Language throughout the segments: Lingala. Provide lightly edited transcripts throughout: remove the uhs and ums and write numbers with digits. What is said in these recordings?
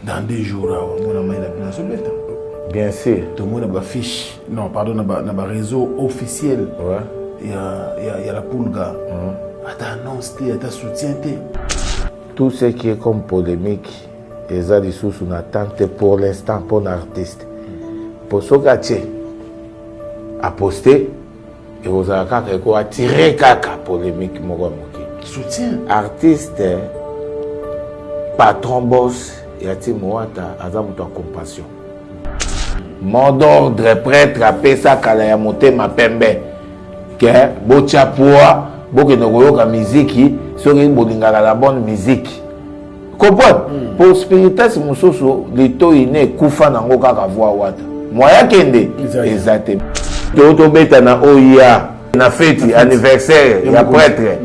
Dans 2 jours awa, mwana mai na bino azobeta. Bien sûr. Tomoni na bafiche, non pardon, na baréseau officiel ya la Pulga, ata annonce te, ata soutien te. Tout ce qui est comme polémique eza lisusu na temps te pour l'instant mpona artiste, po soki atie aposte, ekozala kaka ekoattirer kaka polémique moko ya moke. Soutien. Artiste, patron, boss ya Timo Wata aza moto ya compassion. Mot d'ordre prêtre apesa kala ya motema pembe ke botya poids, bokende koyoka miziki soki bolingaka la bonne musique, comprendre. Po spiritas mosusu litoi ne ekufa nango kaka voi Wata moya kende eza te. To tobeta na oya na feti anniversaire ya prêtre,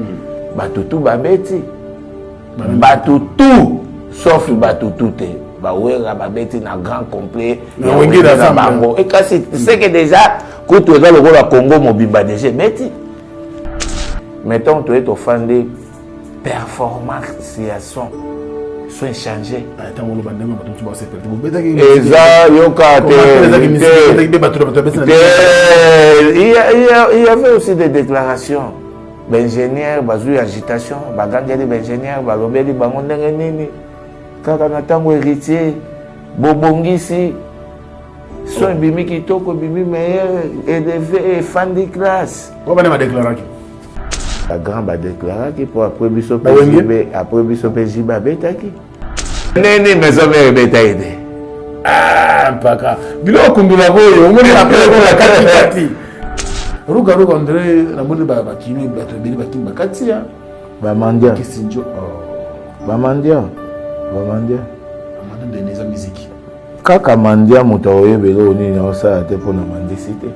bato tu babeti, bato tu sauf bato tu te bawera babeti na grand complet na bango. Ekasi c'est que déjà kutu eza lokola Congo mobimba déjà ebeti. Mettons toye tofandi, performance ya son so échange. Eza yoka te. Il y avait aussi des déclarations, baingénieur bazwi agitation, bagangeli baingénieur, balobeli bango ndenge nini kaka na ntango Héritier bobongisi son, ebimi kitoko, ebimi meilleur, élevé, efandi classe. Bana badéclaraki. Bagrand badéclaraki mpo après biso mpe, après biso mpe JB abetaki nini, Maison Mère ebetaki te. Mpaka biloko kundulaka oyo omoni après katikati ruka ruka Andre, namoni bakino bato ebele bakini bakati ya bamandia. Kisinjo. Bamandia, bamandia. Bamandia ndene eza miziki. Kaka mandia, moto akoyebela oyo nini aosala te mpo na mandisi te.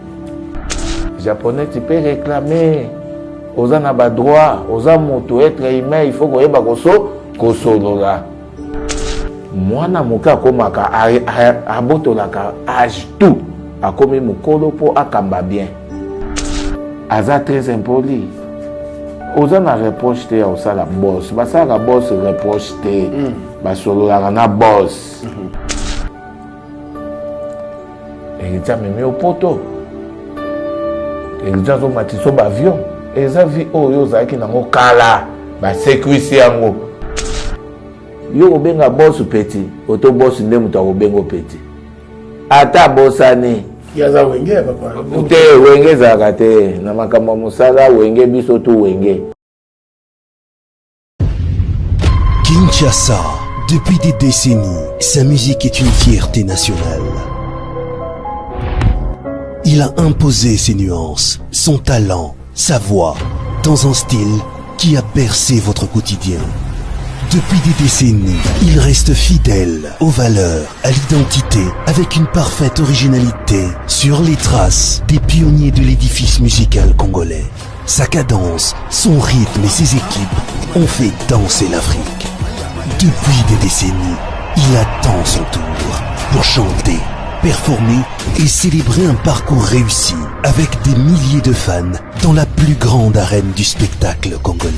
Japonais, tu peux réclamer, oza na badroit, oza moto, être humain, il faut koyeba koso kosolola. Mwana moke akomaka, abotolaka age tout, akomi mokolo mpo akamba bien, aza très impoli. Oza na reproche te ya kosala boss, basalaka boss reproche te. Basololaka na boss. Héritier amemi yo poto, Héritier azomatisa baavion, eza vie oyo ozalaki nango kala, basekwisi yango. Yo kobenga boss petit oto boss nde moto akobenga petit, ata abosani. Yaza Wenge ya papa. Te, Wenge ezalaka te na makambo ya mosala. Wenge, biso tu Wenge. Kinshasa, depuis des décennies, sa musique est une fierté nationale. Il a imposé ses nuances, son talent, sa voix, dans un style qui a bercé votre quotidien. Depuis des décennies, il reste fidèle aux valeurs, à l'identité, avec une parfaite originalité, sur les traces des pionniers de l'édifice musical congolais. Sa cadence, son rythme et ses équipes ont fait danser l'Afrique. Depuis des décennies, il attend son tour pour chanter, performer et célébrer un parcours réussi avec des milliers de fans dans la plus grande arène du spectacle congolais.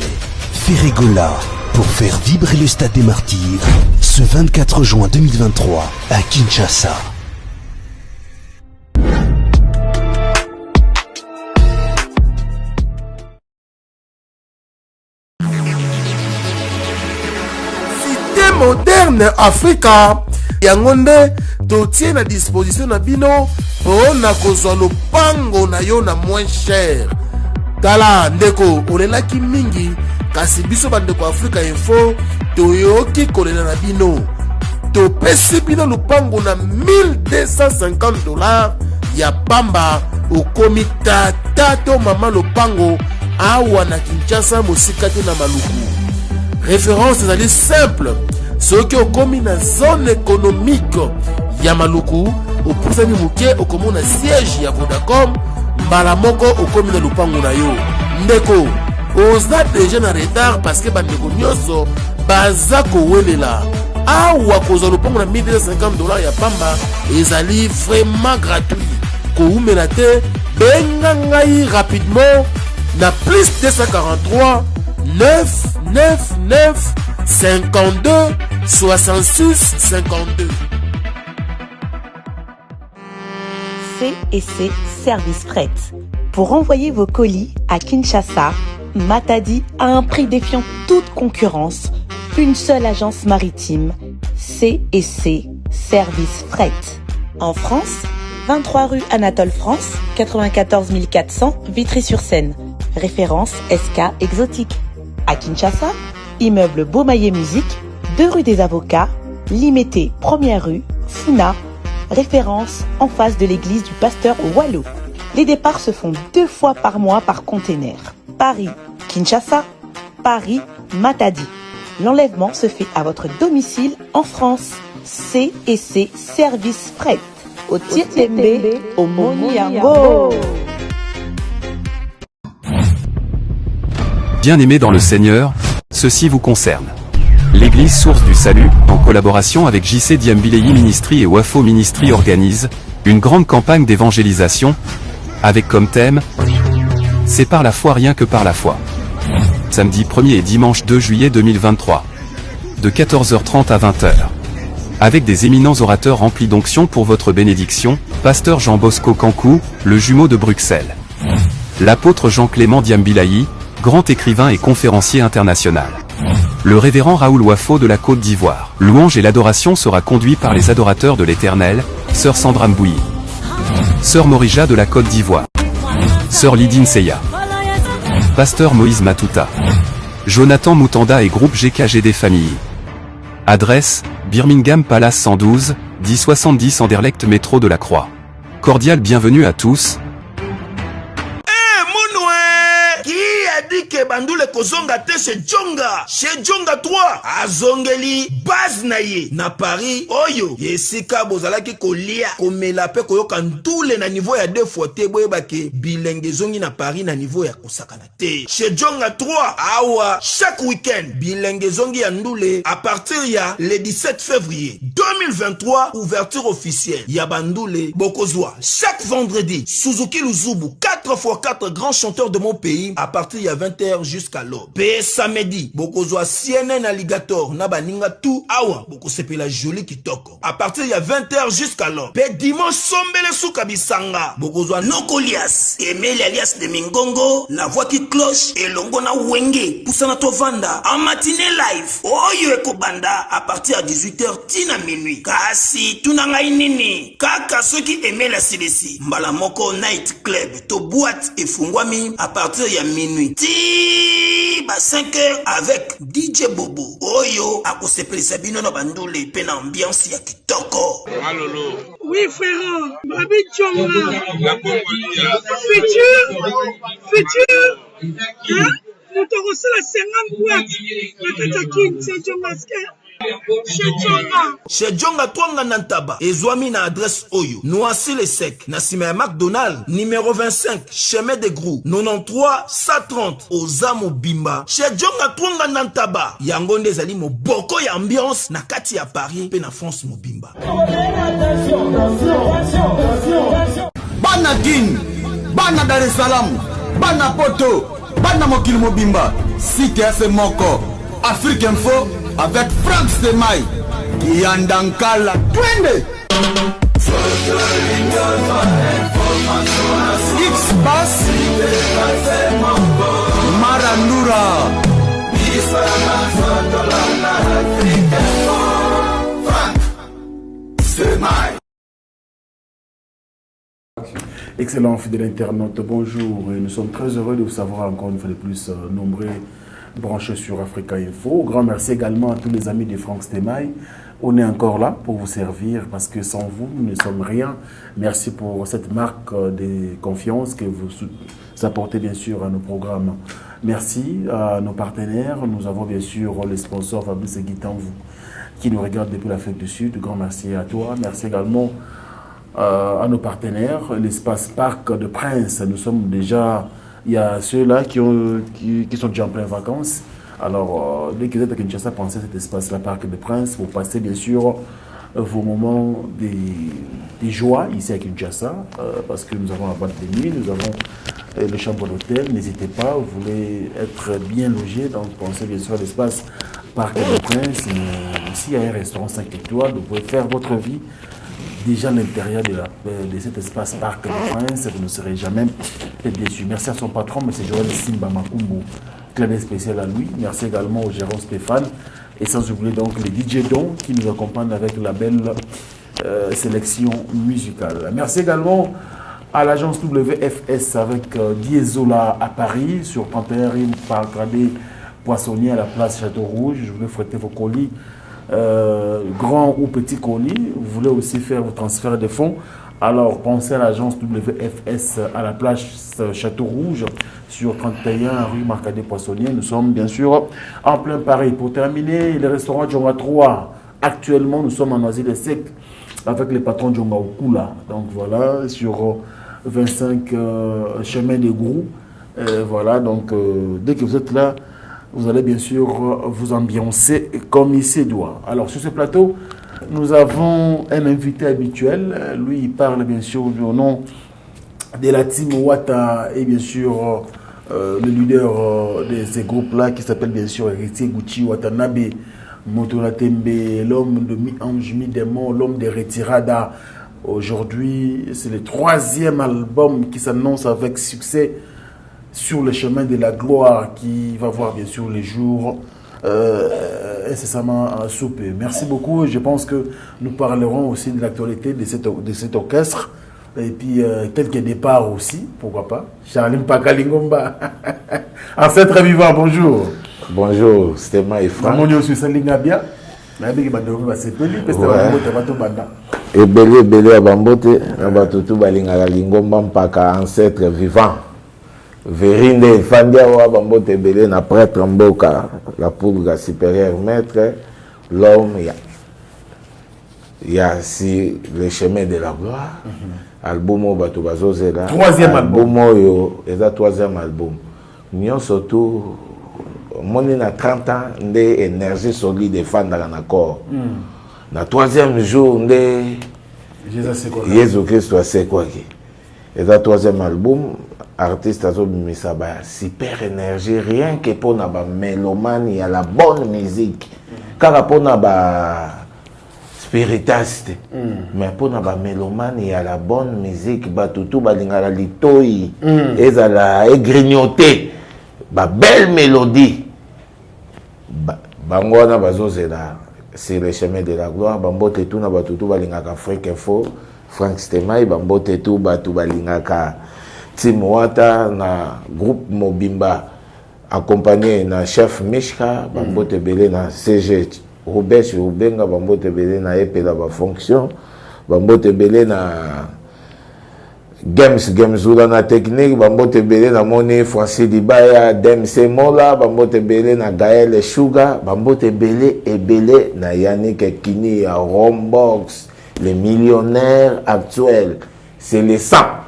Ferre Gola pour faire vibrer le stade des Martyrs ce 24 juin 2023 à Kinshasa. Cité Moderne Afrika, yango nde totie na disposition na bino mpo na kozwa lopango na yo na moins cher. Tala ndeko, olelaki mingi, kasi biso bandeko Afrika Info toyoki kolela na bino. Topesi bino lopango na 1250 $ ya pamba. Okomi tata to mama lopango awa na Kinshasa, mosika te na Maluku. Référence ezali simple: soki okomi na zone économique ya Maluku, opusani moke, okomona siège ya Vodacom, mbala moko okomi na lopango na yo. Ndeko, oza déjà na retard parce que bandeko nyonso baza kowelela awa. Kozwa lopango na 1250 $ ya pamba ezali vraiment gratuit. Kowumela te, benga ngai rapidement na +243 999 52. 66 52. C et C Service Fret. Pour envoyer vos colis à Kinshasa, Matadi à un prix défiant toute concurrence, une seule agence maritime, C et C Service Fret. En France, 23 rue Anatole France, 94 400 Vitry-sur-Seine. Référence SK Exotique. À Kinshasa, immeuble Beaumaillé Musique, 2 rue des Avocats, Limété, première rue, Funa, référence en face de l'église du pasteur Wallo. Les départs se font deux fois par mois par container. Paris, Kinshasa, Paris, Matadi. L'enlèvement se fait à votre domicile en France. C et C Service Fret. Au Tirtembe, au Moniango. Bien-aimés dans le Seigneur, ceci vous concerne. L'Église Source du Salut, en collaboration avec JC Diambilei Ministry et Wafo Ministry organise une grande campagne d'évangélisation, avec comme thème C'est par la foi rien que par la foi. Samedi 1er et dimanche 2 juillet 2023. De 14h30 à 20h. Avec des éminents orateurs remplis d'onction pour votre bénédiction, Pasteur Jean Bosco Kankou, le jumeau de Bruxelles. L'apôtre Jean-Clément Diambilaï, grand écrivain et conférencier international. Le révérend Raoul Wafo de la Côte d'Ivoire. Louange et l'adoration sera conduit par les adorateurs de l'Éternel, Sœur Sandra Mbouyi. Sœur Morija de la Côte d'Ivoire. Sœur Lydine Seya. Pasteur Moïse Matuta. Jonathan Moutanda et groupe GKGD Famille. Adresse, Birmingham Palace 112, 1070 Anderlecht Métro de la Croix. Cordial bienvenue à tous. Eh, Munwe Qui a dit que bandule kozonga te chez Djonga Chez Djonga 3 azongeli base na ye na Paris oyo esika bozalaki kolia komela pe koyoka ndule na niveau ya deux fois te boyeba ke bilenge ezongi na Paris na niveau ya kosakana te chez Djonga 3 awa chaque week-end bilenge ezongi ya ndule à partir ya le 17 février 2023 ouverture officielle ya bandule bokozwa chaque vendredi Suzuki Luzubu 4 x 4 grands chanteurs de mon pays à partir ya 20h jusqu'à l'aube pe samedi bokozwa CNN Alligator na baninga tout awa bokosepela joli kitoko à partir ya 20h jusqu'à l'aube pe dimanche sombele suka bisanga bokozwa Nokolias Emeli alias de Mingongo la voix qui cloche elongo na Wenge pusana tovanda en matinée live oyo ekobanda à partir ya 18h ti na minuit kasi tuna ngai nini kaka soki Emeli asilisi mbala moko night club to boîte efungwami à partir ya minuit ti ba 5 heures avec DJ Bobo oyo akosepelisa bino na bandule mpe na ambiance ya kitoko. Oui frère, Babi Djonga. Futur, futur, hein? Moto akosala 50 boîte na kati ya kin, c'est Djonga Chez Djonga. Chez Djonga Twanga na Ntaba ezwami na adresse oyo Noisy le Sec na nsima ya McDonald numéro 25 chemin de Grou 93 130 oza mobimba Chez Djonga Twanga na Ntaba yango nde ezali moboko ya ambiance na kati ya Paris mpe na France mobimba. Bana Kin, bana Dar es Salaam, bana Poto, bana mokili mobimba, site ya se moko, Afrique Info avec Franck Stemay, Kiyanda Nkala, twende! X-Bass, Marandura. Excellent fidèle internaute, bonjour. Et nous sommes très heureux de vous savoir encore une fois de plus nombreux branchés sur Africa Info. Grand merci également à tous les amis de Franck Stemay. On est encore là pour vous servir parce que sans vous, nous ne sommes rien. Merci pour cette marque de confiance que vous apportez bien sûr à nos programmes. Merci à nos partenaires. Nous avons bien sûr le sponsor Fabrice Guitanvou qui nous regarde depuis l'Afrique du Sud. Grand merci à toi. Merci également à nos partenaires, l'espace Parc de Prince. Nous sommes déjà, il y a ceux-là qui, qui sont déjà en pleine vacances. Alors, dès que vous êtes à Kinshasa, pensez à cet espace-là, Parc de Prince, pour passer bien sûr vos moments des joies ici à Kinshasa, parce que nous avons la boîte de nuit, nous avons les chambres d'hôtel. N'hésitez pas, vous voulez être bien logé, donc pensez bien sûr à l'espace Parc des Princes, mais aussi il y a un restaurant 5 étoiles. Vous pouvez faire votre vie déjà à l'intérieur de, de cet espace Parc des Princes. Vous ne serez jamais déçu. Merci à son patron, M. Joël Simba Makumbu. Club spécial à lui. Merci également au gérant Stéphane. Et sans oublier donc les DJ Don qui nous accompagnent avec la belle euh, sélection musicale. Merci également à l'agence WFS avec euh, Diesola à Paris sur 31 rue Parcadé Poissonnier à la place Château Rouge. Je voulais fouetter vos colis, euh, grands ou petits colis. Vous voulez aussi faire vos transferts de fonds. Alors pensez à l'agence WFS à la place Château Rouge sur 31 rue Marcadet Poissonnier. Nous sommes bien sûr en plein Paris. Pour terminer, le restaurant Djonga 3. Actuellement, nous sommes en Oisy-le-Sec avec les patrons Djonga Okula. Donc voilà, sur 25 euh, chemin des Grous. voilà, donc euh, dès que vous êtes là, vous allez bien sûr vous ambiancer comme il se doit. Alors sur ce plateau, nous avons un invité habituel. Lui, il parle bien sûr au nom de la team Wata et bien sûr euh, le leader euh, de ces groupes-là qui s'appelle bien sûr Héritier Gucci Watanabe Motola Tembe, l'homme de mi-ange, mi-démon, l'homme des retirada. Aujourd'hui, c'est le troisième album qui s'annonce avec succès sur le chemin de la gloire qui va voir bien sûr les jours euh, incessamment souper. Merci beaucoup. Je pense que nous parlerons aussi de l'actualité de, cette, de cet orchestre. Et puis euh, quelques départs aussi, pourquoi pas. Charlie Mpakalingomba. Ancêtre vivant, bonjour. Bonjour, Stéma et Franck. Namoni osi osalinga bien. nayebiki bandeko mpe basepeli mpe bambote bato banda ebele ebele ya bambote na bato tu balingaka lingomba mpaka ancêtre vivant veri nde efandi awa bambote ebele na prêtre mboka la pulga supérieure maître l'homme ya ya si le chemin de la gloire mm -hmm. album oyo bato bazozela troisième album oyo eza troisième album nyonso tu omoni na 30 ans nde énergie solide efandaka na corps mm. na troisième jour nde yesu kristo asekwaki eza troisième album artiste azobimisa ba super énergie rien que mpona bamélomane ya la bonne musique kaka mpona ba spiritas te mm. mais mpona bamélomane ya la bonne musique bato tu balingaka litoi mm. ezala egrignote babelle mélodie ba, bango wana bazozela sur le chemin de la gloire bambote tu na bato tu balingaka afrique info frank stemai bambote tu bato balingaka tim wata na groupe mobimba accompagné na chef mishka bambote ebele na cg rubesh rubenga bambote ebele na epela bafonction bambote ebele na Games Gamzula na technique bambote ebele namoni Francis Libaya DMC Mola bambote ebele na Gaël Sugar bambote ebele ebele na Yannick Kini ya Rombox le millionnaire actuel c'est le sang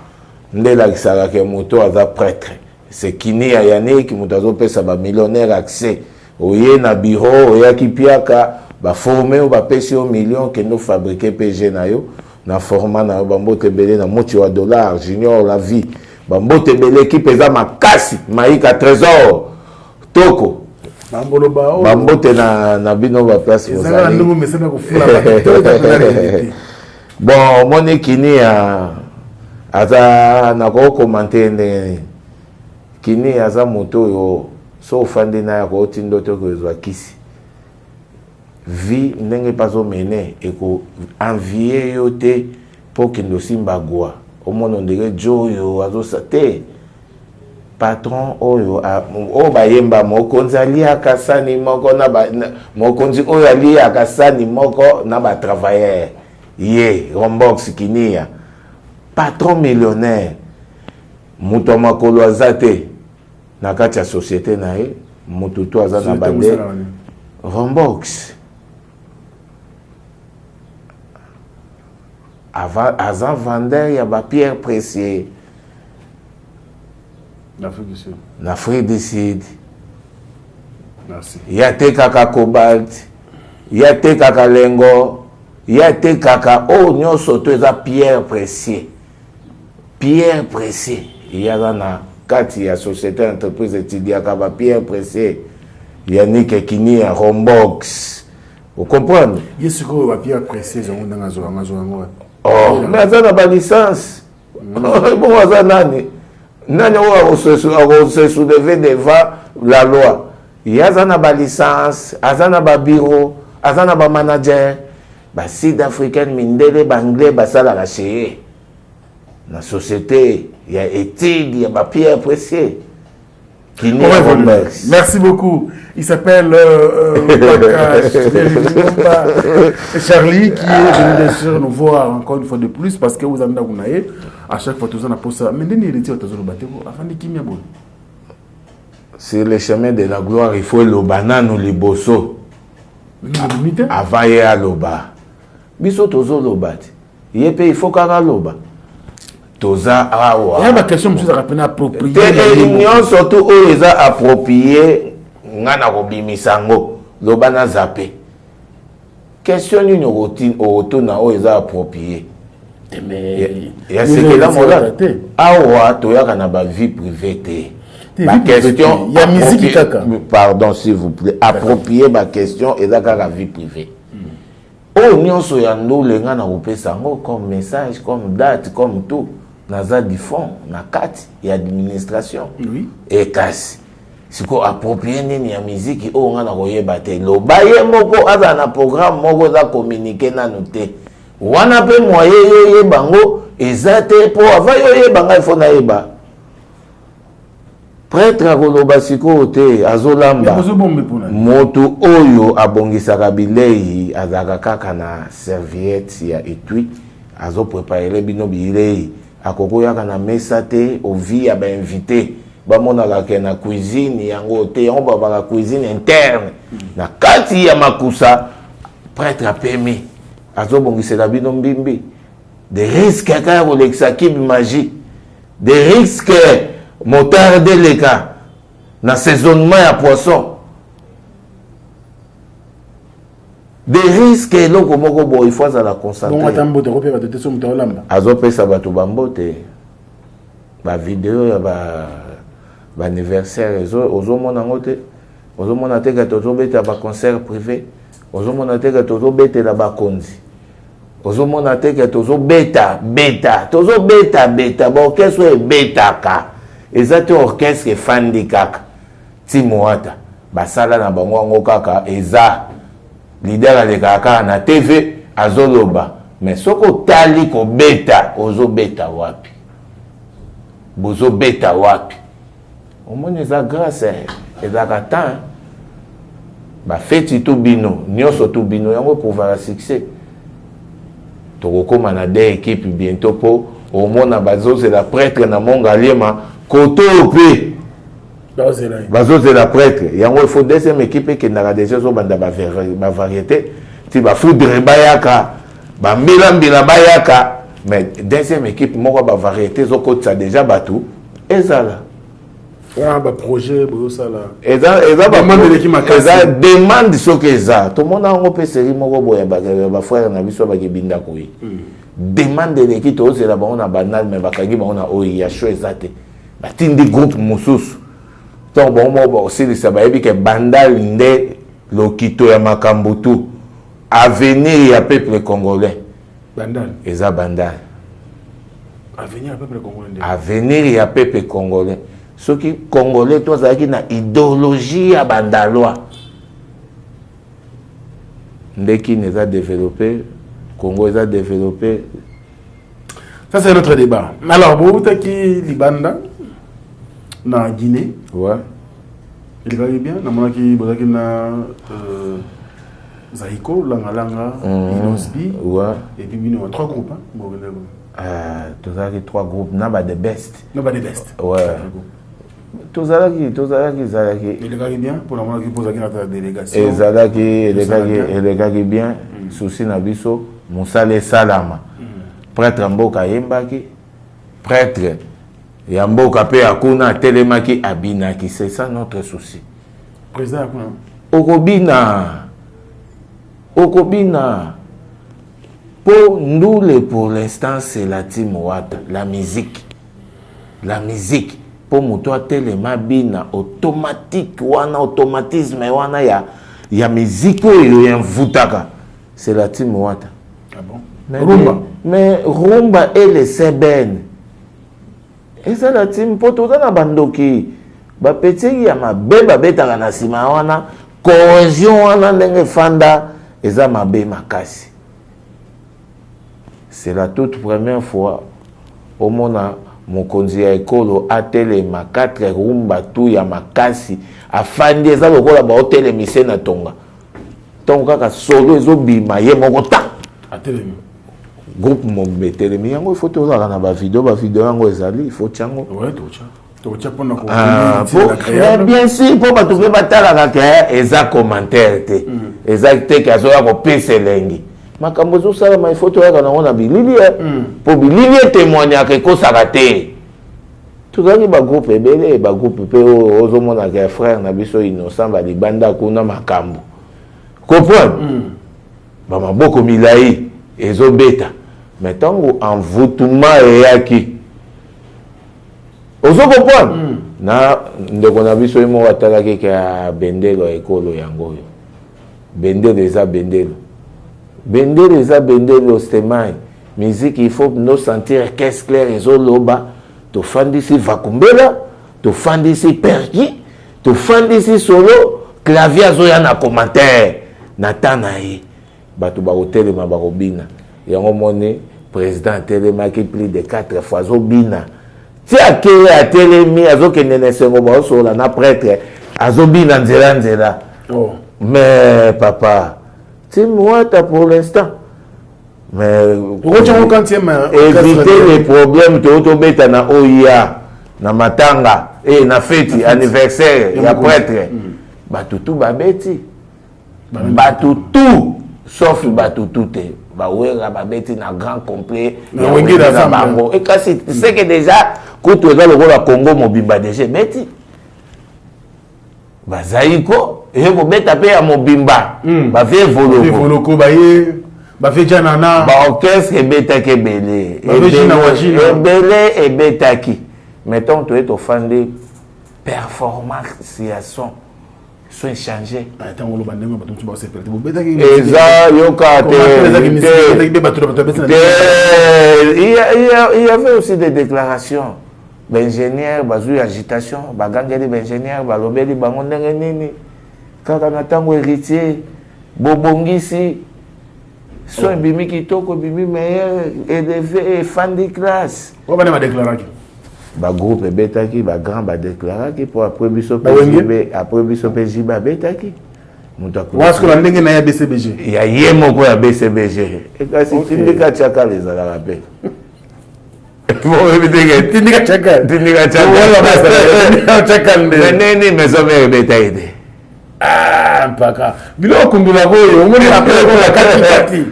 nde elakisaka ke moto aza prêtre c'est Kini ya Yannick moto azopesa ba millionnaire accès oye na bureau oyaki piaka baforme oyo bapesi yo million kende ofabrike pg na yo na format na yo bambote ebele na moti wa dollar junior la vie bambote ebele ekipe eza makasi maika trésor toko bambote na, na bino baplace bozali bon omoni kini ya aza nakokomante ndenge nini kini aza moto oyo so ofandi na ye akotinda te okozwa kisi Vie ndenge pe azo mene eko envier yo te po okende osimba gua omona ondire djo oyo azo te patron oyo oyo bayemba mokonzi aliaka sani moko na ba mokonzi oyo aliaka sani moko na ba travailleur ye rombox kinia patron millionnaire moto ya makolo aza te na kati ya société na ye moto to aza na bande rombox aza vendeur ya ba pierre précieux na Afrique du Sud ye atekaka cobalt ye atekaka lengo ye atekaka oyo oh, nyonso to eza pierre précieux Pierre precieux ye aza na kati ya société entreprise etidiaka ba pierre precieux. Yannick Kinia Rombox o comprendre ye sikoyo ba pierre précieuse yango ndenge azwa yango azwa yango wapi oh mais aza na ba licence mm. bongo aza nani nani oyo akose soulever devant la loi ye aza na ba licence aza na ba bureau aza na ba manager ba sud africaine mindele ba anglais basalaka chez ye na société ya étude ya ba pierre précieux. Merci beaucoup. Il s'appelle euh, euh Charlie qui est venu bien sûr nous voir encore une fois de plus parce que vous avez à chaque fois tous en a ça. Mais ndeni héritier otazolo bateko afandi kimia bon. Sur le chemin de la gloire, il faut loba nanu liboso. Avant ye aloba. Biso tozoloba te. Ye pe il faut kaka aloba. Toza awa. Ya ba question mosusu ezalaka pena approprié. Te nyonso tu oyo eza approprié nga na kobimisa yango loba na zape. Question nini okotuna oyo eza approprié? Ya sekela mola awa toyaka na ba vie privée te. Ba question ya musique kaka. Pardon s'il vous plaît, approprié ba question eza kaka vie privée. Oyo nionso ya ndule nga nakopesa yango comme message, comme date, comme tout. Naza du fond na kati ya administration. Oui. Et kasi siko approprier nini ya miziki oyo nga nakoyeba te. Loba ye moko azala na programme moko eza communiquer nanu te. Wana pe moyen yo yeba yango eza te po avant yo yeba nga il faut nayeba. Pretre akoloba sikoyo te azolamba. Moto oyo abongisaka bilei azalaka kaka na serviette ya etui azo preparele bino bilei akoki oyaka na mesa te au vu ya ba invite bamonaka ke na cuisine yango te yango babaka cuisine interne na kati ya makusa pretre apemi azobongisela bino mbimbi de risque kaka ya kolekisa kibe magie De risque motarde eleka na saisonnement ya poisson. De risque eloko moko boye il faut azala concentré. Bongo ata mbote akopesa bato te so moto aolamba. Azopesa bato bambote ba video ya ba ba anniversaire ozomona yango te ozomona te ke tozobeta ba concert privé ozomona te ke tozobetela bakonzi Ozo mona te ke tozo beta beta tozo beta beta ba orchestre oyo ebetaka eza te orchestre efandi kaka timoata basala na bango yango kaka eza leader alekaka kaka na TV azoloba mais soki otali kobeta ozobeta wapi bozobeta wapi Omoni eza grace eh. Ezalaka temps ba feti tout bino nioso tout bino yango eprouvaka succès tokokoma na de equipe bientôt po omona bazozela pretre na mongaliema koto pe bazozela pretre yango il faut deuxième équipe ekendaka deja ezobanda ba variété ti ba foudre bayaka ba mbila mbila bayaka mais deuxième équipe moko ba variété ezokotisa deja bato ezala wana ba projet bozosala eza eza demande eleki makasi eza demande soki eza tomona yango mpe série moko boye ya bafrère na biso bakebinda koyi hmm. demande eleki tozela bango na banal me bakangi bango na oyo ya show eza te batindi groupe mosusu ntango bango moko bakosilisa bayebi ke bandal nde lokito ya makambo tu avenir ya peuple congolais Bandal. Eza bandal. Avenir ya peuple congolais nde. Avenir ya peuple congolais. Soki congolais to azalaki na idéologie ya bandalois nde Kin eza développé, Congo eza développé. Ça c'est notre débat. Alors, boutaki libanda na Guinée. Ouais. Elekaki bien, namonaki bozalaki na euh, Zaiko, Langa Langa, mm. Inosbi. Ouais. Et puis bino trois groupes hein, bokendaki. Euh, tozalaki trois groupes na ba the best. Na ba the best. Ouais. tozalaki tozalaki ezalaki elekaki bien mpo namonaki mpo ozalaki na délégation ezalaki elekaki elekaki bien mm. souci na biso mosala esalama mm. prêtre mboka ayembaki prêtre ya mboka mpe ya kuna atelemaki abinaki c'est ça notre souci président ya kuna okobina okobina mpo ndule pour l'instant c'est la team wata la musique la musique. Mpo moto atelema bina automatique wana, automatisme wana ya, ya miziki oyo envutaka, c'est la team Wata. Ah bon? Mais, Rumba. Mais rumba et le seben eza la team, mpo toza na bandoki bapetiki ya mabe babetaka na nsima wana. Cohésion wana ndenge efanda eza mabe makasi. C'est la toute première fois omona mokonzi ya ekolo atelema 4 rumba tu ya makasi, afandi, eza lokola baotelemise na tonga. Ntongo kaka solo ezobima, ye moko ta atelemi, groupe mobimba etelemi. Yango ifo tozalaka na bavideo, bavideo yango ezali, ifo tiango. Ah, bien sûr, mpo bato mpe batalaka ke eza commentaire te, eza te ke azoya kopesa elengi. Makambo ezosalama, ifo toyaka nango na bilili, mpo bilili etémoignaka, ekosaka te. Tozalaki bagroupe ebele, bagroupe mpe oyo ozomonaka ya frère na biso Innocent balibanda kuna, makambo comprendre, bamaboko milai ezobeta. Mais ntango envoûtement eyaki, ozo comprendre, na ndeko na biso ye moko atalaki ke bendelo ya ekolo yango oyo, bendelo eza bendelo, bendelo eza bendelo. Stemai musique, il faut no sentir caisse claire ezoloba. Tofandisi vakumbela, tofandisi perki, tofandisi solo clavier, azoya na commentaire na ta na ye, bato bakotelema, bakobina. Yango moni président atelemaki plus de 4 fois, azobina ti akeye, atelemi, azokende na esengo, baosola na prêtre, azobina nzela nzela. Oh. Mais papa, team Wata pour l'instant, mais éviter les problèmes. To tobeta na oya na matanga e na feti anniversaire ya prêtre, bato tu babeti, bato tu sauf bato tu te bawera babeti na grand complet na bango. Ekasi c'est que déjà kutu eza lokola Congo mobimba déjà ebeti, bazali ko eye kobeta mpe ya mobimba, bavie Voloko baye, bavie Janana. Baorchestre ebetaki ebele ebele ebetaki. Mais ntango toye tofandi, performance ya son so échange. Ntango oloba ndenge bato mosusu basepela te, bobetaki. Eza yoka te. Il y avait aussi des déclarations, baingénieur bazwi agitation, bagangeli baingénieur, balobeli bango ndenge nini kaka na ntango héritier bobongisi son, ebimi kitoko, ebimi meilleur, élevé, efandi classe. Bana badéclaraki. Bagroupe ebetaki, bagrand badéclaraki mpo après biso, après biso mpe jibe abetaki. Moto na ndenge na ye ya BCBG. Ya ye moko ya BCBG. Ekasi tindika tiakala ezalaka mpe. Tindika tiakala. Tindika tiakala nini? Maison mère ebeta ye te. Mpaka biloko kundulaka oyo omoni kati.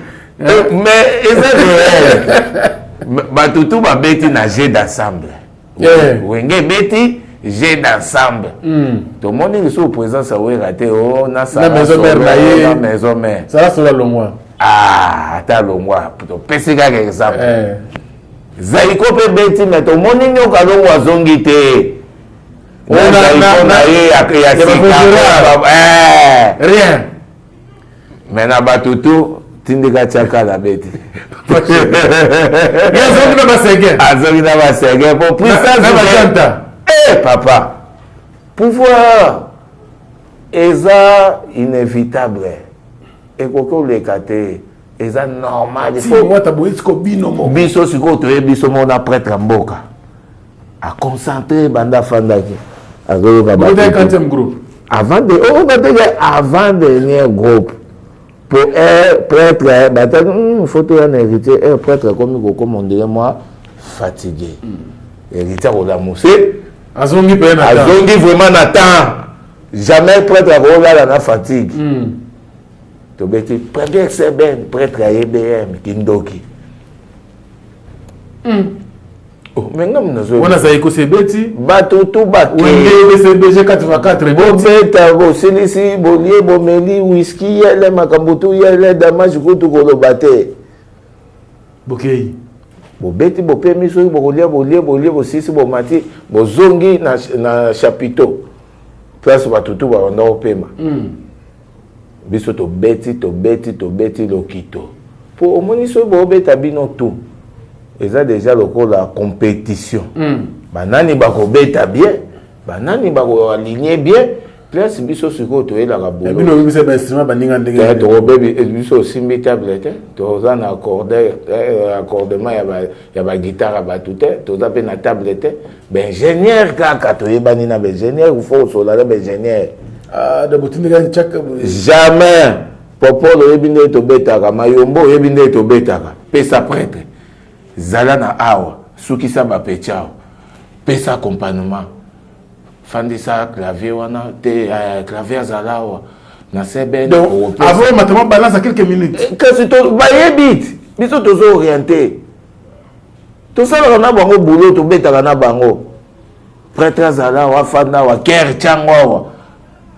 Mais eza réel, bato tu babeti na jeu d'ensemble. Wenge ebeti jeu d'ensemble, tomoni lisusu présence ya Wera te o na maison mère na ye. Na maison mère. Sala solo longwa. Ata longwa, topesi kaka exemple. Zaiko mpe beti, me tomoni Nyoka Longo azongi te Zaiko na ye ya sika. Rien. Me na bato tu tindika tiakala beti. Azongi na basege. Azongi na basege po puissance. Papa, pouvoir eza inévitable, ekoki oleka te, eza normal. Biso sikoyo toyebi biso moko na prêtre mboka aconcentré banda afandaki, azoyoka avant de oyo bateke avant dernier groupe po prêtre bataki faut toya na héritier. Prêtre akomi kokoma ondire moi fatigué, héritier akolamuse. Azongi mpe. Azongi vraiment na temps. Jamais prêtre akolala na fatigue. Tobeti première semaine, prêtre ya EBM kindoki. Oh, me ngam nazo wana azali kosebeti. Bato tu bake BCBG 4x4. Bobeta, bosilisi, bolie, bomeli whisky, yele makambo tu yele damage kutu koloba te. Bokei. Bobeti bopemi soki bokolia bolie bolie bosisi bomati bozongi na, na chapiteau place bato tu babanda kopema. Biso tobeti tobeti tobeti lokito po omoni soki bobeta bino tout eza deja lokola competition. Banani bakobeta bien, banani bakoaligne bien place. Biso sikoyo toyelaka bino obebisa bainstrument baninga ndenge tokobebi biso osimbi table te, toza na accordement ya baguitare ya bato te, toza mpe na table te. Baingénieur kaka toyebani na baingénieur, faut kosola na baingénieur. Jamais popole oyebi ndenge tobetaka mayombo, oyebi ndenge tobetaka. Pesa prêtre zala na awa, sukisa bapeti awa, pesa accompagnement, fandisa clavier wana te, clavier azala awa na seben. Avant matama balance à quelques minutes. Kasi bayebi ti biso tozo orienté, tosalaka na bango boulot, tobetaka na bango. Prêtre azala awa, afanda awa, kere tiango awa,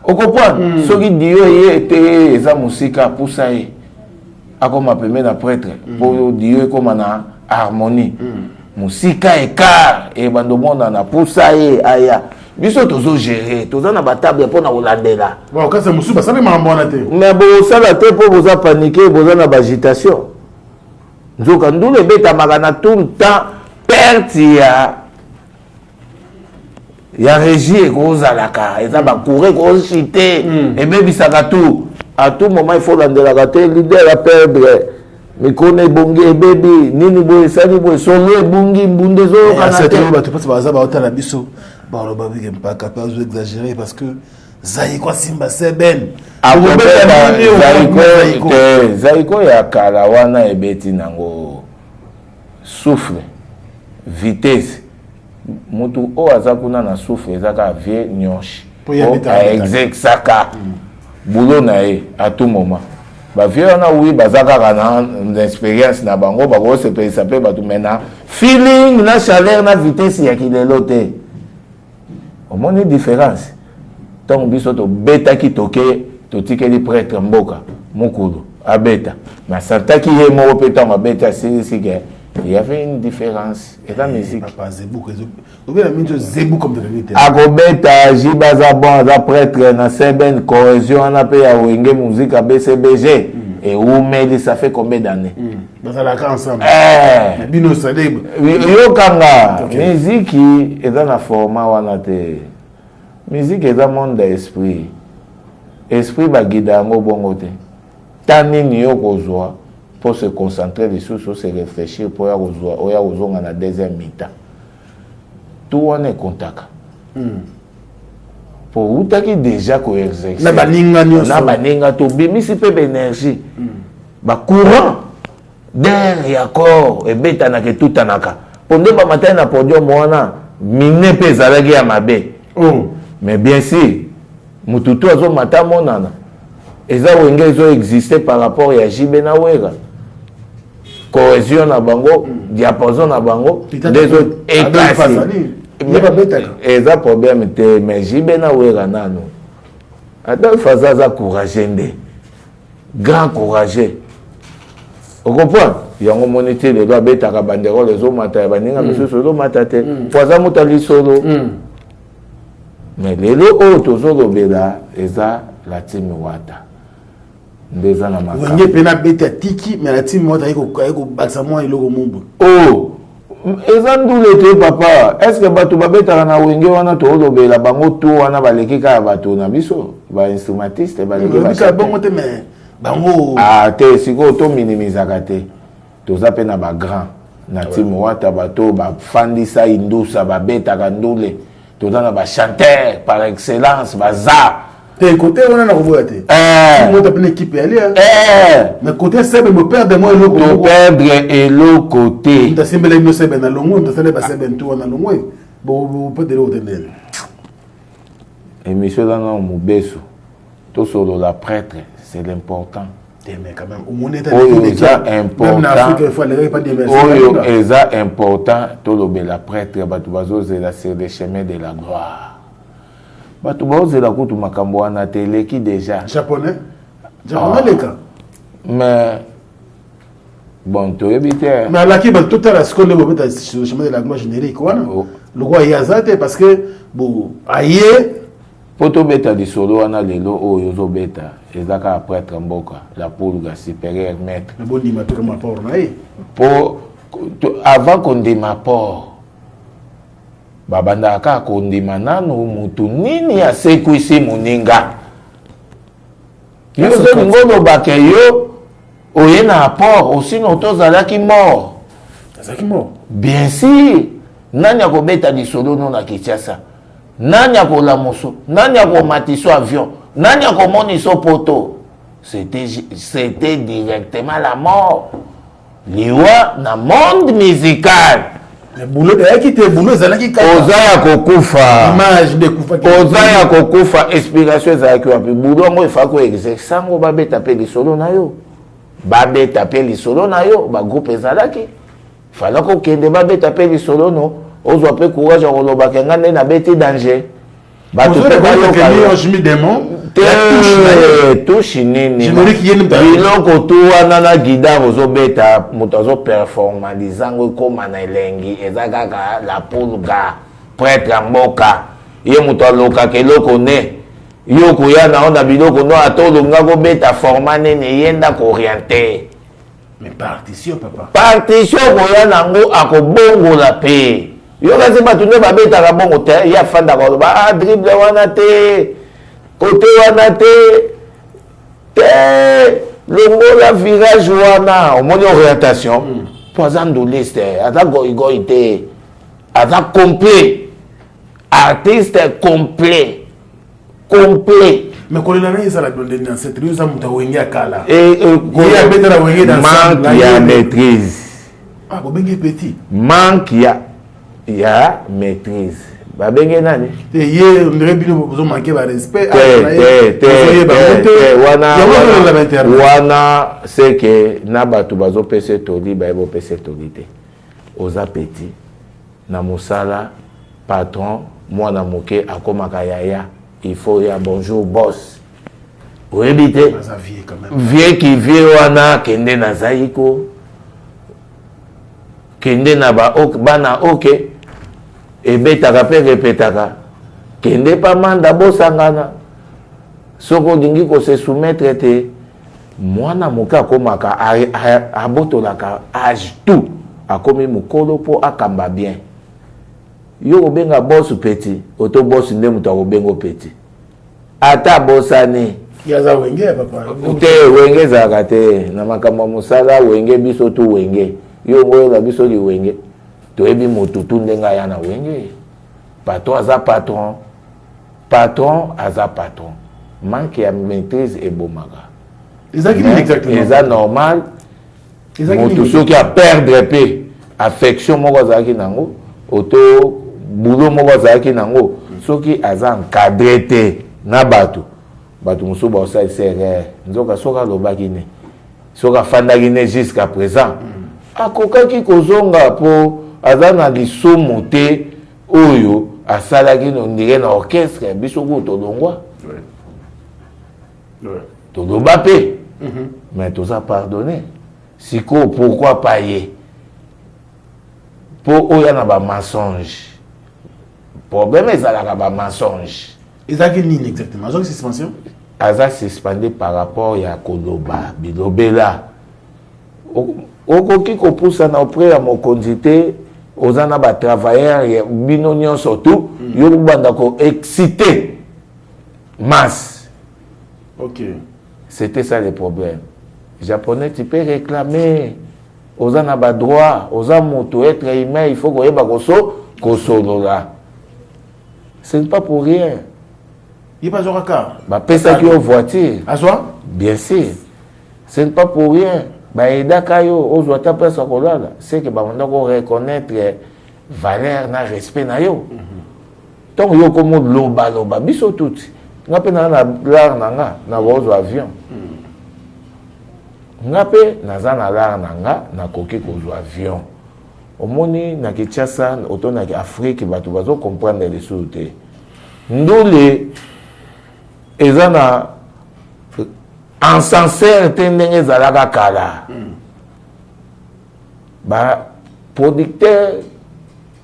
okoprendre. Soki dio ye te eza mosika, apusa ye akoma pembe na prêtre mpo dio ekóma na harmonie. Mosika écart ebanda omonana, pusa ye aya. Biso tozogérer, toza na batable mpo na kolandela. Kasi mosusu basali makambo wana te. Mais bosala te mpo boza panique, boza na baagitation. Nzoka ndula ebetamaka na tout le temps, perte ya régie ekozalaka, eza bacourant ekochute, ebebisaka tout. À tout moment il faut landelaka te leader aperdre mikono, ebongi ebebi nini boye, esali boye, solo ebungi, mbunda ezoyokana te. Bato mpasi baza baotala biso, baloba bike mpaka mpe azo exagéré parce que Zaiko asimba seben. Zaiko te, Zaiko ya kala wana ebeti nango souffle, vitesse. Mutu oyo aza kuna na souffle eza kaka vie nyonshi aexexaka boulot na ye à tout moment. Bavieux wana, oui, baza kaka na expérience na bango, bakosepelisa mpe bato, mais na feeling, na chaleur, na vitesse ya kilelo te. Omoni différence? Ntango biso tobetaki, toke totikeli prêtre mboka mokulu abeta, mais asantaki ye moko mpe. Ntango abeti asilisi ke il y avait une différence, eza musique. Akobeta jibe aza bon, aza prêtre na seben. Cohésion wana mpe ya Wenge Musique BCBG ewumeli, ça fait combien d'années? Bazalaka ensemble. Bino yokanga, miziki eza na format wana te. Musique eza monde ya esprit. Esprit baguida yango bongo te. Ta nini yo kozwa mpo se concentrer lisusu, se réfléchir mpo oya kozwa, oya kozonga na deuxième mi-temps, tout wana ekontaka po outaki déjà koexercer na baninga nyonso. Na baninga, tobimisi mpe baénergie, bacourant d'air ya corps ebetanaka, etutanaka, mpo nde bamatali na podium wana mine mpe ezalaki ya mabe. Mais bien sûr, mutu tu azomata monana eza Wenge ezoexiste par rapport ya JB na Wera, cohésion na bango, diapason na bango nde ezo ekasi, eza problème te. Mais JB na Wera nano, Adolphe aza courageux, nde grand courageux, ocomprendre yango. Moni te lelo abetaka banderole ezomata, ya baninga misusu ezomata te, po aza moto ya lisolo. Mais lelo oyo tozolobela eza la team Wata nde eza na makambo. Wenge mpe nabeti atiki, mais la team Wata aye kobakisa mwa eloko mombo. Oh, eza ndule te papa. Est ce que bato babetaka na Wenge wana toolobela bango tu wana baleki kaka bato na biso bainstrumentiste? Baleki. Bongo te, mais bango. Ah te, sikoyo tominimizaka te. Toza mpe na bagrand na team Wata, bato bafandisa indusa, babetaka ndule. Toza na bachanteur par excellence, baza. Te, côté wana na koboya te, mota pene équipe yali, mais côté sebe boperdre mwa eloko. Toperdre eloko te. Moto asimbela bino sebe na longwe, moto asali basebe ntu wana longwe, boperdre eloko te ndene. Émission eza nano mobeso, tosolola prêtre, c'est l'important. Oyo eza important, oyo eza important, tolobela prêtre. Bato bazozela sur le chemin de la gloire, bato bazozela kutu makambo wana te, eleki déjà. Japonais, japonais leka. Mais Bon, toyebi te. Mais alaki bato totala sikoyo nde bobeta chemin de la gloire générique wana oh. Lokola ye aza te parce que bo aye. Mpo tobeta lisolo wana lelo oyo ozobeta eza kaka prêtre mboka la pulga supérieur maître. Bondima mpe kama apport na ye. Mpo avant kondima apport, babandaka kaka kondima nanu mutu nini asekwisi moninga. Yo ozolinga oloba ke yo oye na apport osino tozalaki mort. Azalaki mort. Bien sûr. Nani akobeta lisolo no na Kinshasa? Nani akolamuso? Nani akomatiso avion? Nani akomoniso poto? C'était directement la mort. Liwa na monde musical. Boulot eyaki te, boulot ezalaki kaka. Oza ya kokufa. Image nde ekufaki. Oza ya kokufa, inspiration ezalaki wapi? Boulot yango efaki ko exercer yango, babeta mpe lisolo na yo. Babeta mpe lisolo na yo, ba groupe ezalaki. Fallait kokende babeta mpe lisolo no, ozwa mpe courage ya koloba ke nga nde nabeti danger. Bato mpe bayoka yo. Te, touche nini? Biloko tu wana na guitare ozobeta, moto azoperformalise yango ekóma na elengi, eza kaka la pulga, prêtre ya mboka. Ye moto alokaka eloko ne. Yo koya na yo na biloko no, ata olinga kobeta format nini, ye nde akoriente. Mais partition, papa. Partition koya nango akobongola pe. Yo kasi bato nde babetaka bongo te, ye afandaka oloba ah dribble wana te, kote wana te, te longola virage wana, omoni orientation. Po aza nduliste, aza goigoi te, aza complet, artiste complet. Complet. Mais kolela na ezala bino ndenge ancêtre, yo oza moto ya wenge ya kala. Ye abeta na wenge d'ensemble. Manque ya maîtrise. Ah, bobenge petit. Manque ya maîtrise. Babenge nani? Te ye ndenge bino bozo manquer ba respect. Te, te, te, te, te, wana, wana, c'est que na bato bazopesa toli, baye bopesa toli te. Oza petit na mosala, patron mwana moke akomaka yaya, il faut ya bonjour boss. Oyebi te? Aza vieux quand même. Vieux ki vieux wana kende na Zaiko, kende na ba ok, bana ok, ebetaka pe repetaka, kende pa manda bosangana. Soki olingi ko se soumettre te, mwana moke akomaka, abotolaka age tout, akomi mokolo po akamba bien. Yo kobenga boss petit, oto boss nde moto akobenga petit. Ata abosani. Ye aza wenge ya papa. Te, wenge ezalaka te. Na makambo ya mosala, wenge biso tu wenge. Yo ngoyela biso liwenge. Toyebi motu tu ndenge aya na wenge. Patron aza patron. Patron aza patron. Manque ya maîtrise ebomaka. Ezalaki nini exactement? Eza normal. Motu soki a perdre pe affection moko azalaki nango, oto boulot moko azalaki nango, soki aza encadré te na bato, bato mosusu baosalisa erreur. Nzoka soki alobaki ne, soki afandaki ne jusqu'à présent, akokaki kozonga po aza na lisumu te oyo asalaki no ndire na orchestre biso kutu tolongwa. Toloba pe, mais toza pardonné. Sikoyo pourquoi pas ye? Po oya na ba mensonge. Problème ezalaka ba mensonge. Ezalaki nini exactement? Azwaki suspension? Aza suspendu par rapport ya koloba bilobela. Okoki kopusana auprès ya mokonzi te, oza na ba travailleurs ya bino nyonso tout, yo kobanda ko exciter masse. C'était ça le problème. Japonais, tu peux réclamer. Oza na ba droit, oza moto, être humain, il faut koyeba koso kosolola. Ce n'est pas pour rien. Ye pa azwaka car. Bapesaki yo voiture. Azwa? Bien sûr. Ce n'est pas pour rien. Baedaka yo ozwa ata place ya kolala, c'est que babanda ko reconnaître valeur na respect na yo. Ntango yo okomi olobaloba biso tuti, nga mpe naza na lar na nga nakozwa avion. Nga mpe naza na lar na nga nakoki kozwa avion. Omoni na Kinshasa oto na Afrique bato bazo comprendre lisusu te. Ndule eza na ascenseur te ndenge ezalaka kala. Ba producteur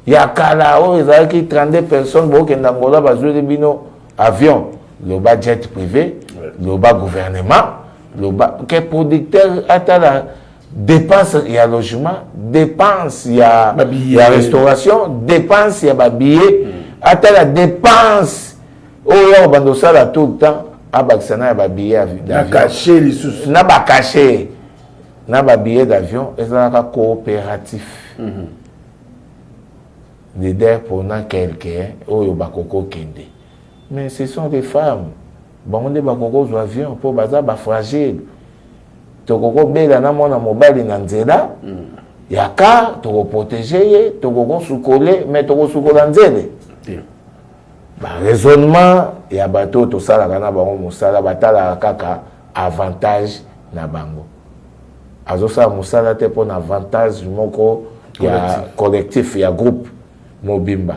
ya kala oyo ezalaki 32 personnes bokenda Angola bazweli bino avion loba jet privé loba gouvernement loba ke producteur atala dépense ya logement dépense ya, ya restauration dépense ya babillet mm. atala dépense oyo ya kobanda osala tout le temps abakisa na ya babillet d'avion na bacachet na ba billet d'avion ezalaka coopératif mm -hmm. leader pona quelqu'un oyo bakoki okende mais ce sont des femmes bango nde bakoki kozwa avion mpo baza bafragile tokoki kobela na mwana mobali na nzela mm. ya car tokoprotege ye tokoki kosukole mais tokosukola nzele yeah. ba raisonnement ya bato oyo tosalaka na bango mosala batalaka kaka avantage na bango azosala mosala te mpo na avantage moko ya collectif ya groupe mobimba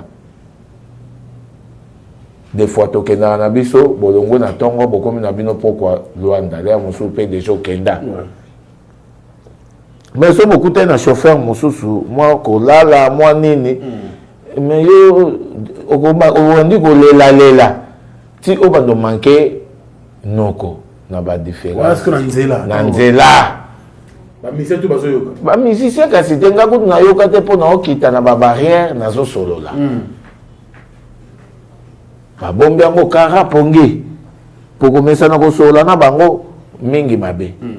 des fois tokendaka na biso bolongo na ntongo bokomi na bino pokwa Luanda lea mosusu mpe deja okenda mais so bokutani na chauffeur mosusu mwa kolala mwa nini mm. mais yo obandi kolelalela ti obanda omanke noko na badifférence na nzela na nzela bamusicien to bazoyoka bamusicien kasi te nga kutu nayoka te mpo naokita na babarrière nazosolola mm. babombi yango kara pongi mpo komesana kosolola na bango mingi mabe mm.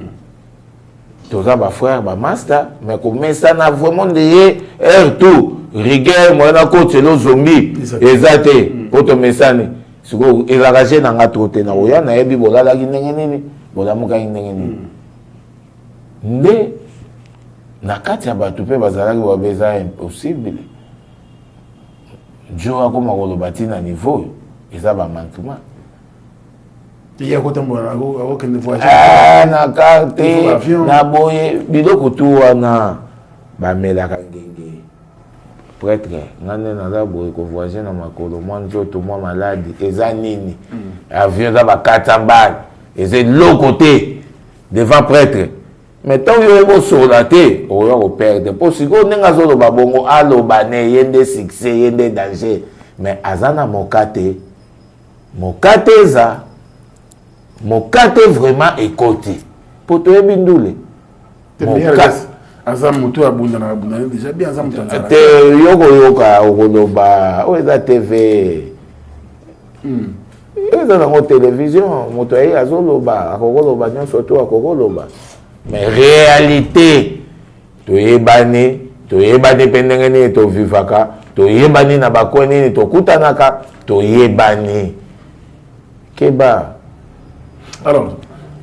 toza ba frère ba master mais komesana vraiment nde ye heure tout rigueur moyen nakotela ozombi eza te mpo tomesani sikoyo ezalaka je na nga trop te nakoya nayebi bolalaki ndenge nini bolamukaki ndenge nini nde na kati ya bato mpe bazalaki babe eza impossible jo akoma koloba ntina niveau oyo eza bamanquement ye akotambola akokende voyage eh, na car te na boye biloko tu wana bamelaka ngenge prêtre nga nde naza boye kovoyage na makolo mwa nzoto mwa maladi eza nini mm. avion eza bakata mbale eza eloko te devant prêtre mais ntango yo okosolola te okoya koperdre mpo sikoyo ndenge azoloba bongo aloba ne ye nde succès ye nde danger mais aza na moka te Mokate eza mokate vraiment ekoti po toyebi ndule aza moto abundana abundana déjà bien aza moto te yo koyoka okoloba oyo eza tv hmm. eza nango télévision moto aye azoloba akokoloba nyonso to akokoloba mais réalité Toyebani, toyebani mpe ndenge nini tovivaka, toyebani na ba coin nini tokutanaka, toyebani. Keba. Alors,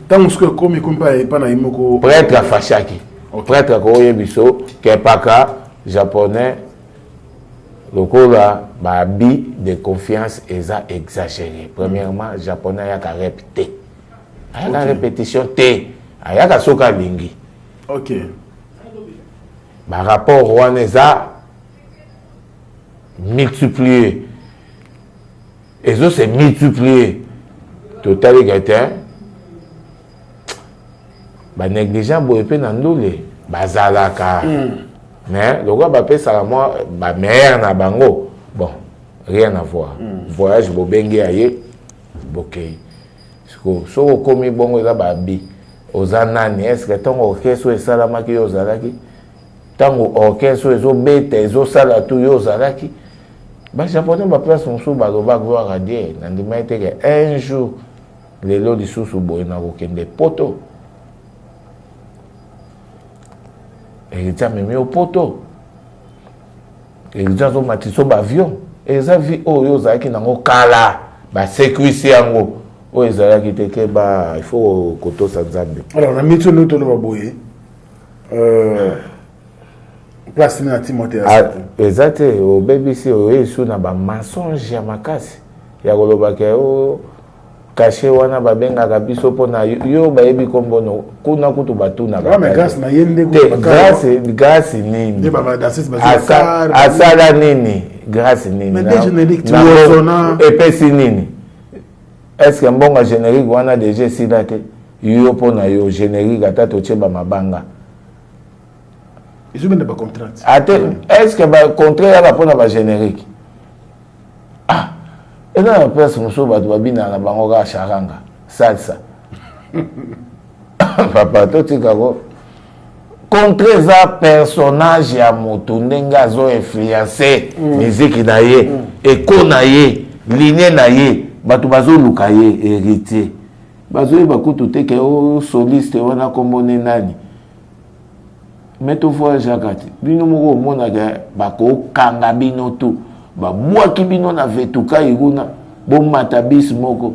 ntango soki ekomi ekomi mpa epa na ye moko. Prêtre afashaki. Okay. Prêtre akoyebiso ke paka japonais lokola ba abus de confiance eza exagéré. Premièrement, japonais ayaka rep te. Ayaka okay. répétition te. Ayaka soki alingi. Ok. Ba rapport wana eza multiplier. Ezo se multiplier. Totali ke te ba négligent boye pe na ndule bazalaka. Mm. Mais lokola bapesaka mwa ba meilleur na bango, bon, rien à voir. Mm. Voyage bobengi ya ye bokei. Sikoyo soki okomi bongo eza ba abus. Oza nani? Est ce que tango orchestre oyo esalamaki yo ozalaki? Tango orchestre oyo ezobeta ezosala tout yo ozalaki? Ba japonais ba place mosusu baloba gloire à Dieu nandimaki te ke un jour lelo lisusu boye nakokende poto. Héritier amemi yo poto. Heritier azo matisa ba avion eza vie oyo ozalaki nango kala ba sekwisi yango oyo ezalaki te keba il faut kotosa nzambe. Alors na miso nde toloba boye euh, place nini na Timothée ah, eza te obebisi oye su na ba mensonge ya makasi ya koloba ke o oh, Cachet wana babengaka biso mpo na yo bayebi kombo no kuna kutu batunaka te grâce grâce nini asala nini grâce nini epesi nini est ce que mbongo ya générique wana deja esila te yo mpo na yo générique ata totie bamabanga. Ezobenda bacontrat. Ate est ce que bacontrat eyaka mpona bagénérique? Ah, eza na place mosusu bato babinaka na bango kaka charanga, salsa. Papa, totikako. Contre eza personnage ya moto, ndenge azo influence miziki na ye, eko na ye, ligne na ye. Bato bazoluka ye héritier, bazoyeba kutu te ke o soliste wana kombo ne nani. Me tovoyageaka te. Bino moko omonaka bakokanga bino tu, babwaki bino na vetukai kuna, bomata bis moko,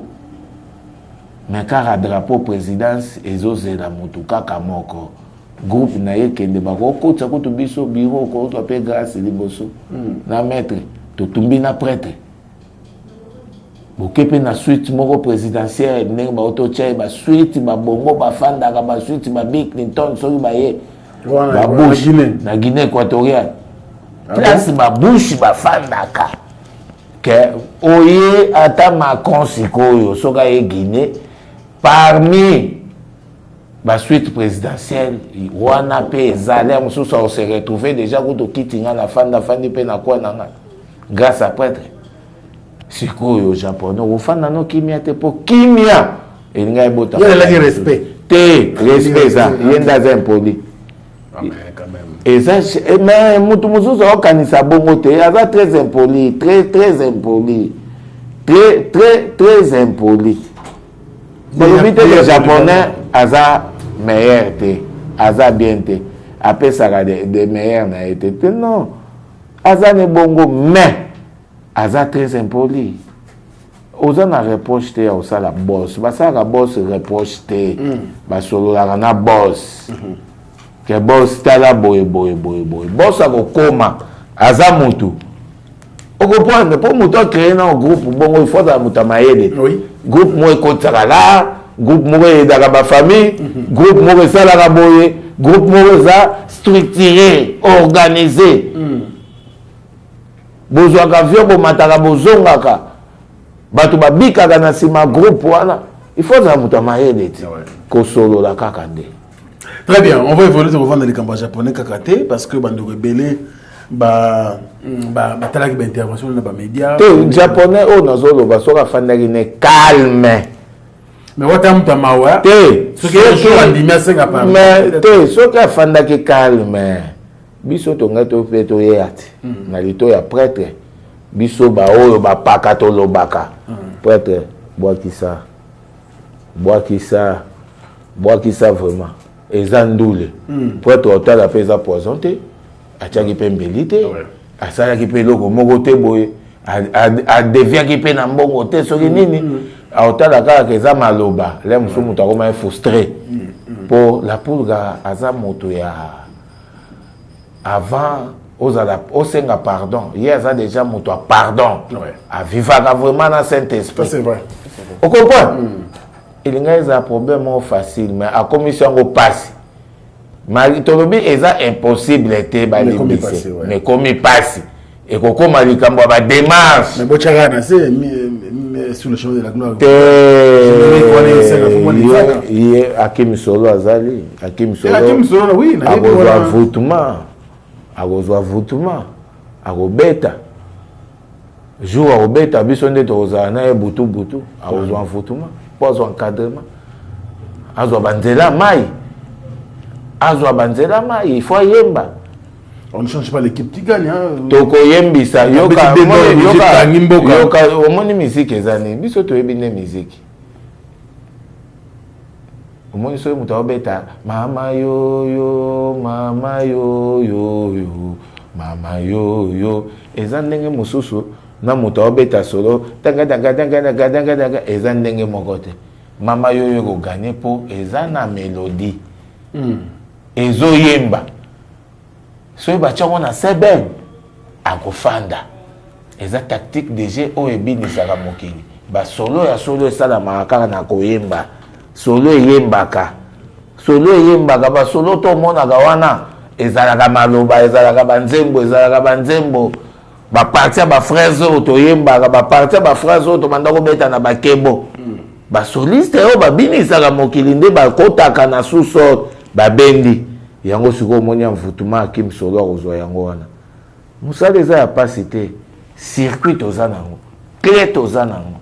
me kaka drapeau présidence ezozela motu kaka moko, groupe na ye kende. Bakokotisa kutu biso bureau, okozwa mpe grâce liboso na maître totumbi na prêtre, boke mpe na suite moko présidentielle, ndenge baototya ye basuite, babongo bafandaka basuite, ba Bill Clinton soki baye, babush na Guinée équatoriale, place babush bafandaka. Ke oye ata Macron sikoyo, soki aye Guinée, parmi basuite présidentielle wana mpe ezali ya mosusu, akose retrouve déjà kutu okiti nga na fanda, fandi mpe na kwa na nga grâce à prêtre. Sikoyo japonais okofanda no kimia te, mpo kimia elinga ebota. Respect. Te, respect eza ye nde aza impoli. Eza mais motu mosusu aokanisa bongo te. Aza très impoli, très très impoli, très très très impoli. Balobi te ke japonais aza meilleur te, aza bien te, apesaka de meilleur na ye te te. Non, aza ne bongo, mais aza très impoli. Oza na reproche te ya kosala boss, basalaka boss reproche te. Basololaka na boss ke boss, tala boye boye boye boye. Boss akokoma aza mutu okoprendre, mpo moto acréer na groupe bongo, il faut azala moto ya mayele. Groupe moko ekotisaka la groupe moko eyedaka bafamille, groupe moko esalaka boye, groupe moko eza structuré, organisé. Bozwaka avion, bomataka, bozongaka, bato babikaka na nsima groupe wana. Il faut azala moto ya mayele ti kosolola kaka nde. Très bien, on va évoluer. Tokovanda likambo ya japonais kaka te, parce que bandeko ebele batalaki baintervention na bamédia. Te, japonais oyo nazoloba, soki afandaki ne calme. Mais wata moto ya mawa. Te. Soki andimi, asenga. Mais te, soki afandaki calme, biso tongai to mpe toyeya te na lito ya prêtre. Biso baoyo bapaka tolobaka, prêtre bwakisa, bwakisa, bwakisa, vraiment eza ndule. Prêtre otala mpe eza poison te, atiaki mpe mbeli te, asalaki mpe eloko moko te boye, adeviaki mpe na mbongo te, soki nini. Aotala kaka eza maloba le mosusu, moto akoma ye frustré, mpo la pulga aza moto ya avant ozala osenga pardon, ye aza déjà moto ya pardon, avivaka vraiment na saint esprit, ocomprendre. Elingai ezala problème moko facile, mais akomisi yango mpasi. Tolobi eza impossible te balimbise, mais komi mpasi, ekokóma likambo ya badémarche. Te, ye Akimi Solo, azali Akimi Solo, akozwa voûtement, akozwa voûtement, akobeta jour akobeta biso nde tokozala na ye butu butu. Akozwa voûtement mpo azwa encadrement, azwa banzela mai, azwa banzela mai, il faut ayemba. On ne change pas l'équipe qui gagne. Hein. Tokoyembisa. Yoka, yoka, omoni miziki eza nini? Biso toyebi nde miziki. Omoni soki moto aobeta mama yoyo, mama yoyoyo, mama yoyo, eza ndenge mosusu na moto aobeta solo tangatagatangatagatangatanga, eza ndenge moko te. Mama yoyo ekoganye mpo eza na mélodie, ezoyemba. Soki batiango na seben, akofanda. Eza tactique de jeu oyo ebinisaka mokili. Basolo ya solo esalamaka kaka na koyemba. Solo eyembaka, solo eyembaka. Basolo to omonaka wana ezalaka maloba, ezalaka banzembo, ezalaka banzembo, baparti ya baphrase oyo toyembaka, baparti ya baphrase oyo tobanda kobeta na bakebo. Basoliste oyo babinisaka mokili nde bakotaka na sous-sol, babendi. Yango sikoyo omoni envoutement Akim Solo akozwa yango wana. Mosala eza ya pasi te. Circuit toza nango. Cle toza nango.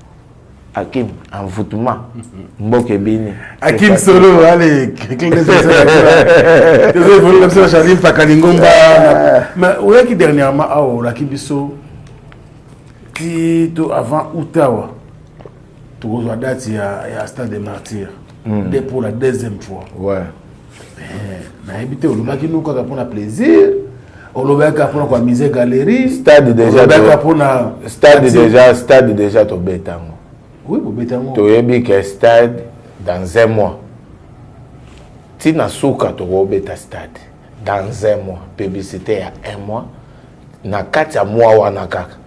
Akim, envoûtement. Mboka ebini. Akim Solo, allez, Charlie Mpaka Lingomba. Mais oyaki dernièrement awa olaki biso ti to avant août awa tokozwa date ya, ya stade des martyrs mm. nde pour la deuxième fois ouais. nayebi te olobaki no kaka mpona plaisir olobaki kaka mpona koamise galerie stade déjà olobaki kaka mpona stade déjà stade déjà tobeta yango oui bobeta yango toyebi ke stade dans un mois ntina suka tokobeta stade dans un mois publicité ya un mois na kati ya mois wana kaka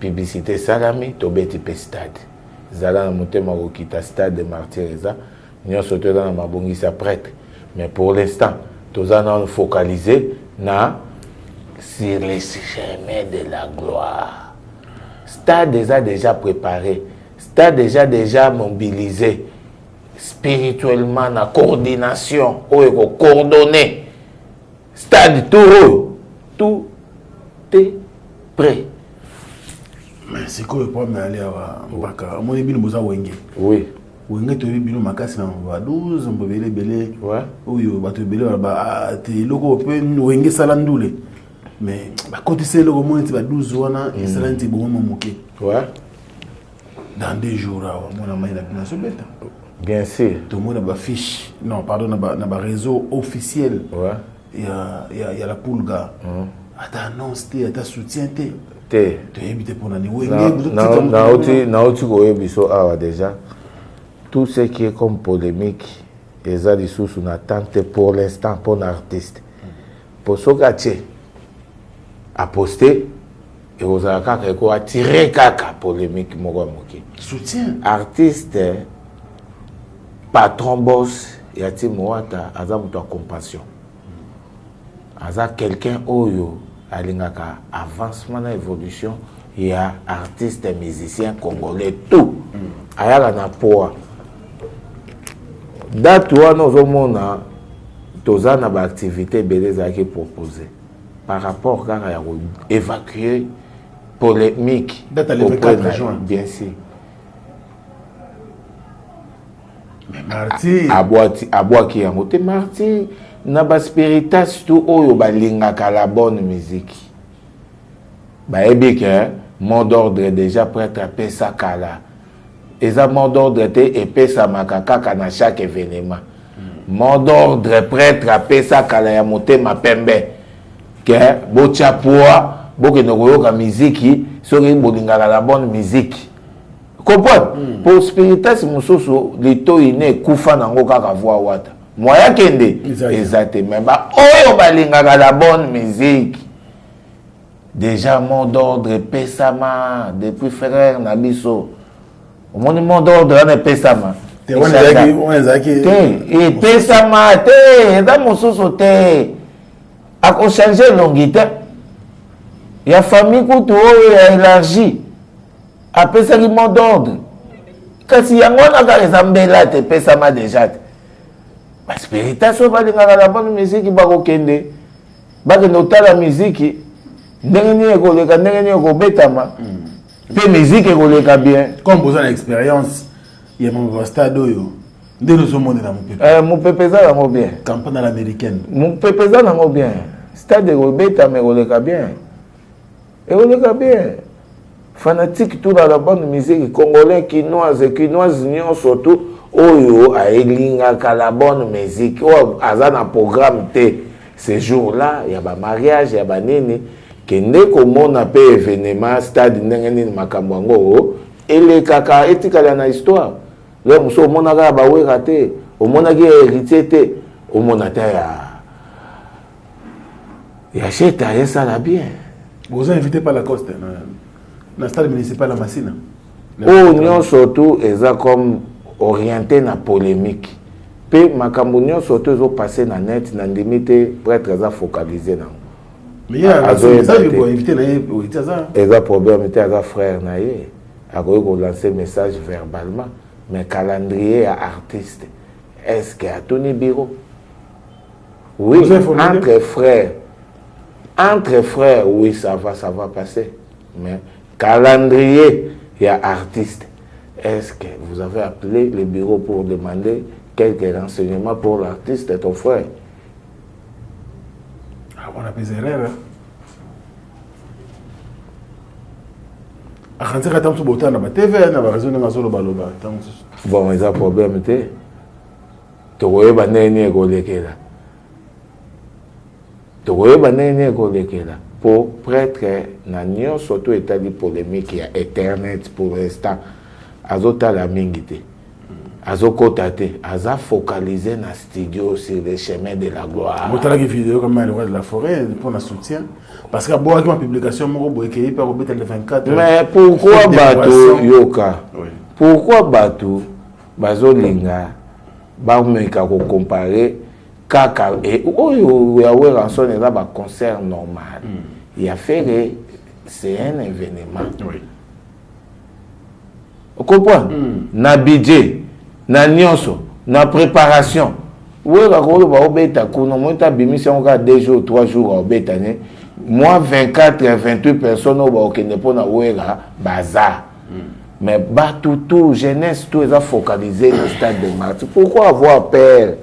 publicité esalami tobeti mpe stade zala na motema kokita stade de martyr eza Nionso to eza na mabongisi ya pretre mais pour l'instant toza nanu focalise na sur le chemin de la gloire. Stade eza dejà prepare, stade eza dejà mobilise spirituellement na coordination oyo eko coordonner stade tour oyo tout est prêt. Mais sikoyo problème ali awa mbaka omoni bino boza wenge. Oui. Wenge toyebi bino makasi na ba 12 mbo ebele ebele oyo bato ebele baloba ah, te eloko mpe wenge esala ndule mais bakotisa eloko moko neti ba 12 wana mm. esala neti ebongo mwa moke dans deux jours awa mwana mai na bino azobeta bien sûr tomona bafiche non pardon na baréseau officiel ouais. ya, ya, ya la pulga mm. ata annonce te ata soutien te te toyebi te mpona nini wenge nauti koyebi biso awa déjà tout ce qui est comme polémique eza lisusu na temps te pour l'instant mpona artiste mpo soki atie aposte ekozala kaka ekoatire kaka polémique moko ya moke soutien artiste patron boss ya timowata aza moto ya compassion Aza quelqu'un oyo alingaka avancement na evolution ya artiste musicien congolais tout. Ayaka na poids. Date wana ozomona toza na ba activité ebele ezalaki propose par rapport kaka ya ko évacuer polémique. Date le 24 juin. Bien sûr. Martyr abwati abwaki yango te martyr na ba spiritas tout oyo balingaka la bonne musique bayebi ke mot d'ordre déjà prêtre apesa kala eza mot d'ordre te epesamaka kaka na chaque événement mm. mot d'ordre prêtre apesa kala ya motema pembe ke botya poids bokende koyoka miziki soki bolingaka la bonne musique comprendre mm. po spiritas mosusu litoi ne ekufa nango kaka voi wata moya kende eza te me baoyo balingaka la bonne musique déjà mot d'ordre epesama depuis frère na biso omoni mot d'ordre wana epesama te epesama te eza mosusu te akochange elongi te ya famille kutu oyo ya élargie Apesaki mot d'ordre. Kasi yango wana kaka eza mbela te epesama deja te. Ba spiritas oyo balingaka la bonne musique bakokende bakende kotala miziki ndenge nini ekoleka ndenge nini ekobetama mpe miziki ekoleka bien. Comme boza na experience ya mambo ya stade oyo nde nozomonela mopepe eh, mopepe eza nango bien campagne à l'américaine mopepe eza nango bien stade ekobetama ekoleka bien Ekoleka bien. Fanatique tout na la bonne musique congolais kinoise kinoise nyonso tout oyo alingaka la bonne musique oyo aza na programme te ce jour là ya ba mariage ya ba nini kende komona pe evenement stade ndenge nini makambo yango elekaka etikala na histoire lelo mosusu omonaka ya bawera te omonaki ya héritier te omona ta ya ya sheta esala bien boza invité par lacoste na, na stade municipal ya masina oyo nyonso tu eza comme orienté na polémique mpe makambo nyonso tu ezopasse na net na ndimi te prêtre aza focalise nango eza problème te aza frère na ye akoki kolancer message verbalement mais calendrier ya artiste est ce que atuni bureau? Oui, entre frères. Entre frères, oui, ça va, ça va passer. Mais calendrier, il y a artiste. Est-ce que vous avez appelé le bureau pour demander quelques renseignements pour l'artiste, ton frère Ah, on a des erreurs. Hein? akanisaka ntango mosusu botala na batv na bareseau ndenge azolobaloba ntango mosusu bon eza problème te tokoyeba ndenge nini ekolekela tokoyeba ndenge nini ekolekela po prêtre na nyonso to etali polémique ya internet pour l'instant azotala mingi te azokota te aza focalisé na studio sur le chemin de la gloire botalaki video comme le roi de la forêt mpo na soutien parce que abwakaki ma publication moko boye ekei mpe akobeta le 24 mais pourquoi bato yoka oui. pourquoi bato bazolinga bameka kocompare kaka e, oyo ya Werrason eza baconcert normal mm. ya Ferre c'est un événement oui. ocomprendre mm. na budget na nyonso na préparation Werra koloba obeta kuna moi ta abimisi yango kaka 2 jours 3 jours aobeta ne moi 24 ya 28 personnes oyo baokende mpo na Werra baza mm. mais bato tout jeunesse tout eza focalisé na stade de martyr pourquoi avoir peur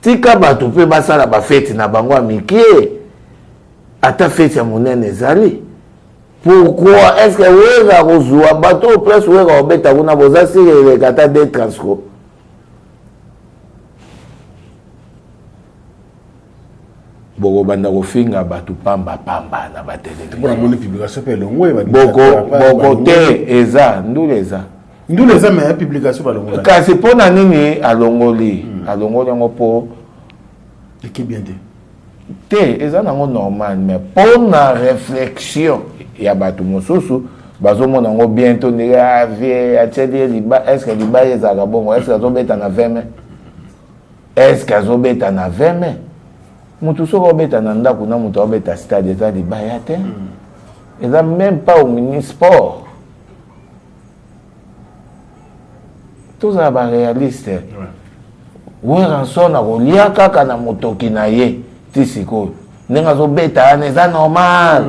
tika bato mpe basala bafeti na bango ya mike ata feti ya monene ezali pourquoi est ce que Werra akozwa bato oyo place Werra obeta kuna boza sire eleka ata de transco bokobanda kofinga bato pamba pamba na batelevizio publication mpe elongwe boko te eza ndula eza ndula eza mais publication balongola kasi mpo na nini alongoli alongoli yango mpo eke bien te te eza nango normal mais mpo na réflexion ya bato mosusu bazomona yango bien to ndenge avie atieli ye liba est ce que libaya ezalaka bongo est ce que azobeta na 20 mai est ce que azobeta na 20 mai motu soki obeta na ndako na moto aobeta stade eza libaya te eza même pas au mini-sport tozala baréaliste Werrason akolia kaka na motoki na ye ti sikoyo ndenge azobeta wana eza normal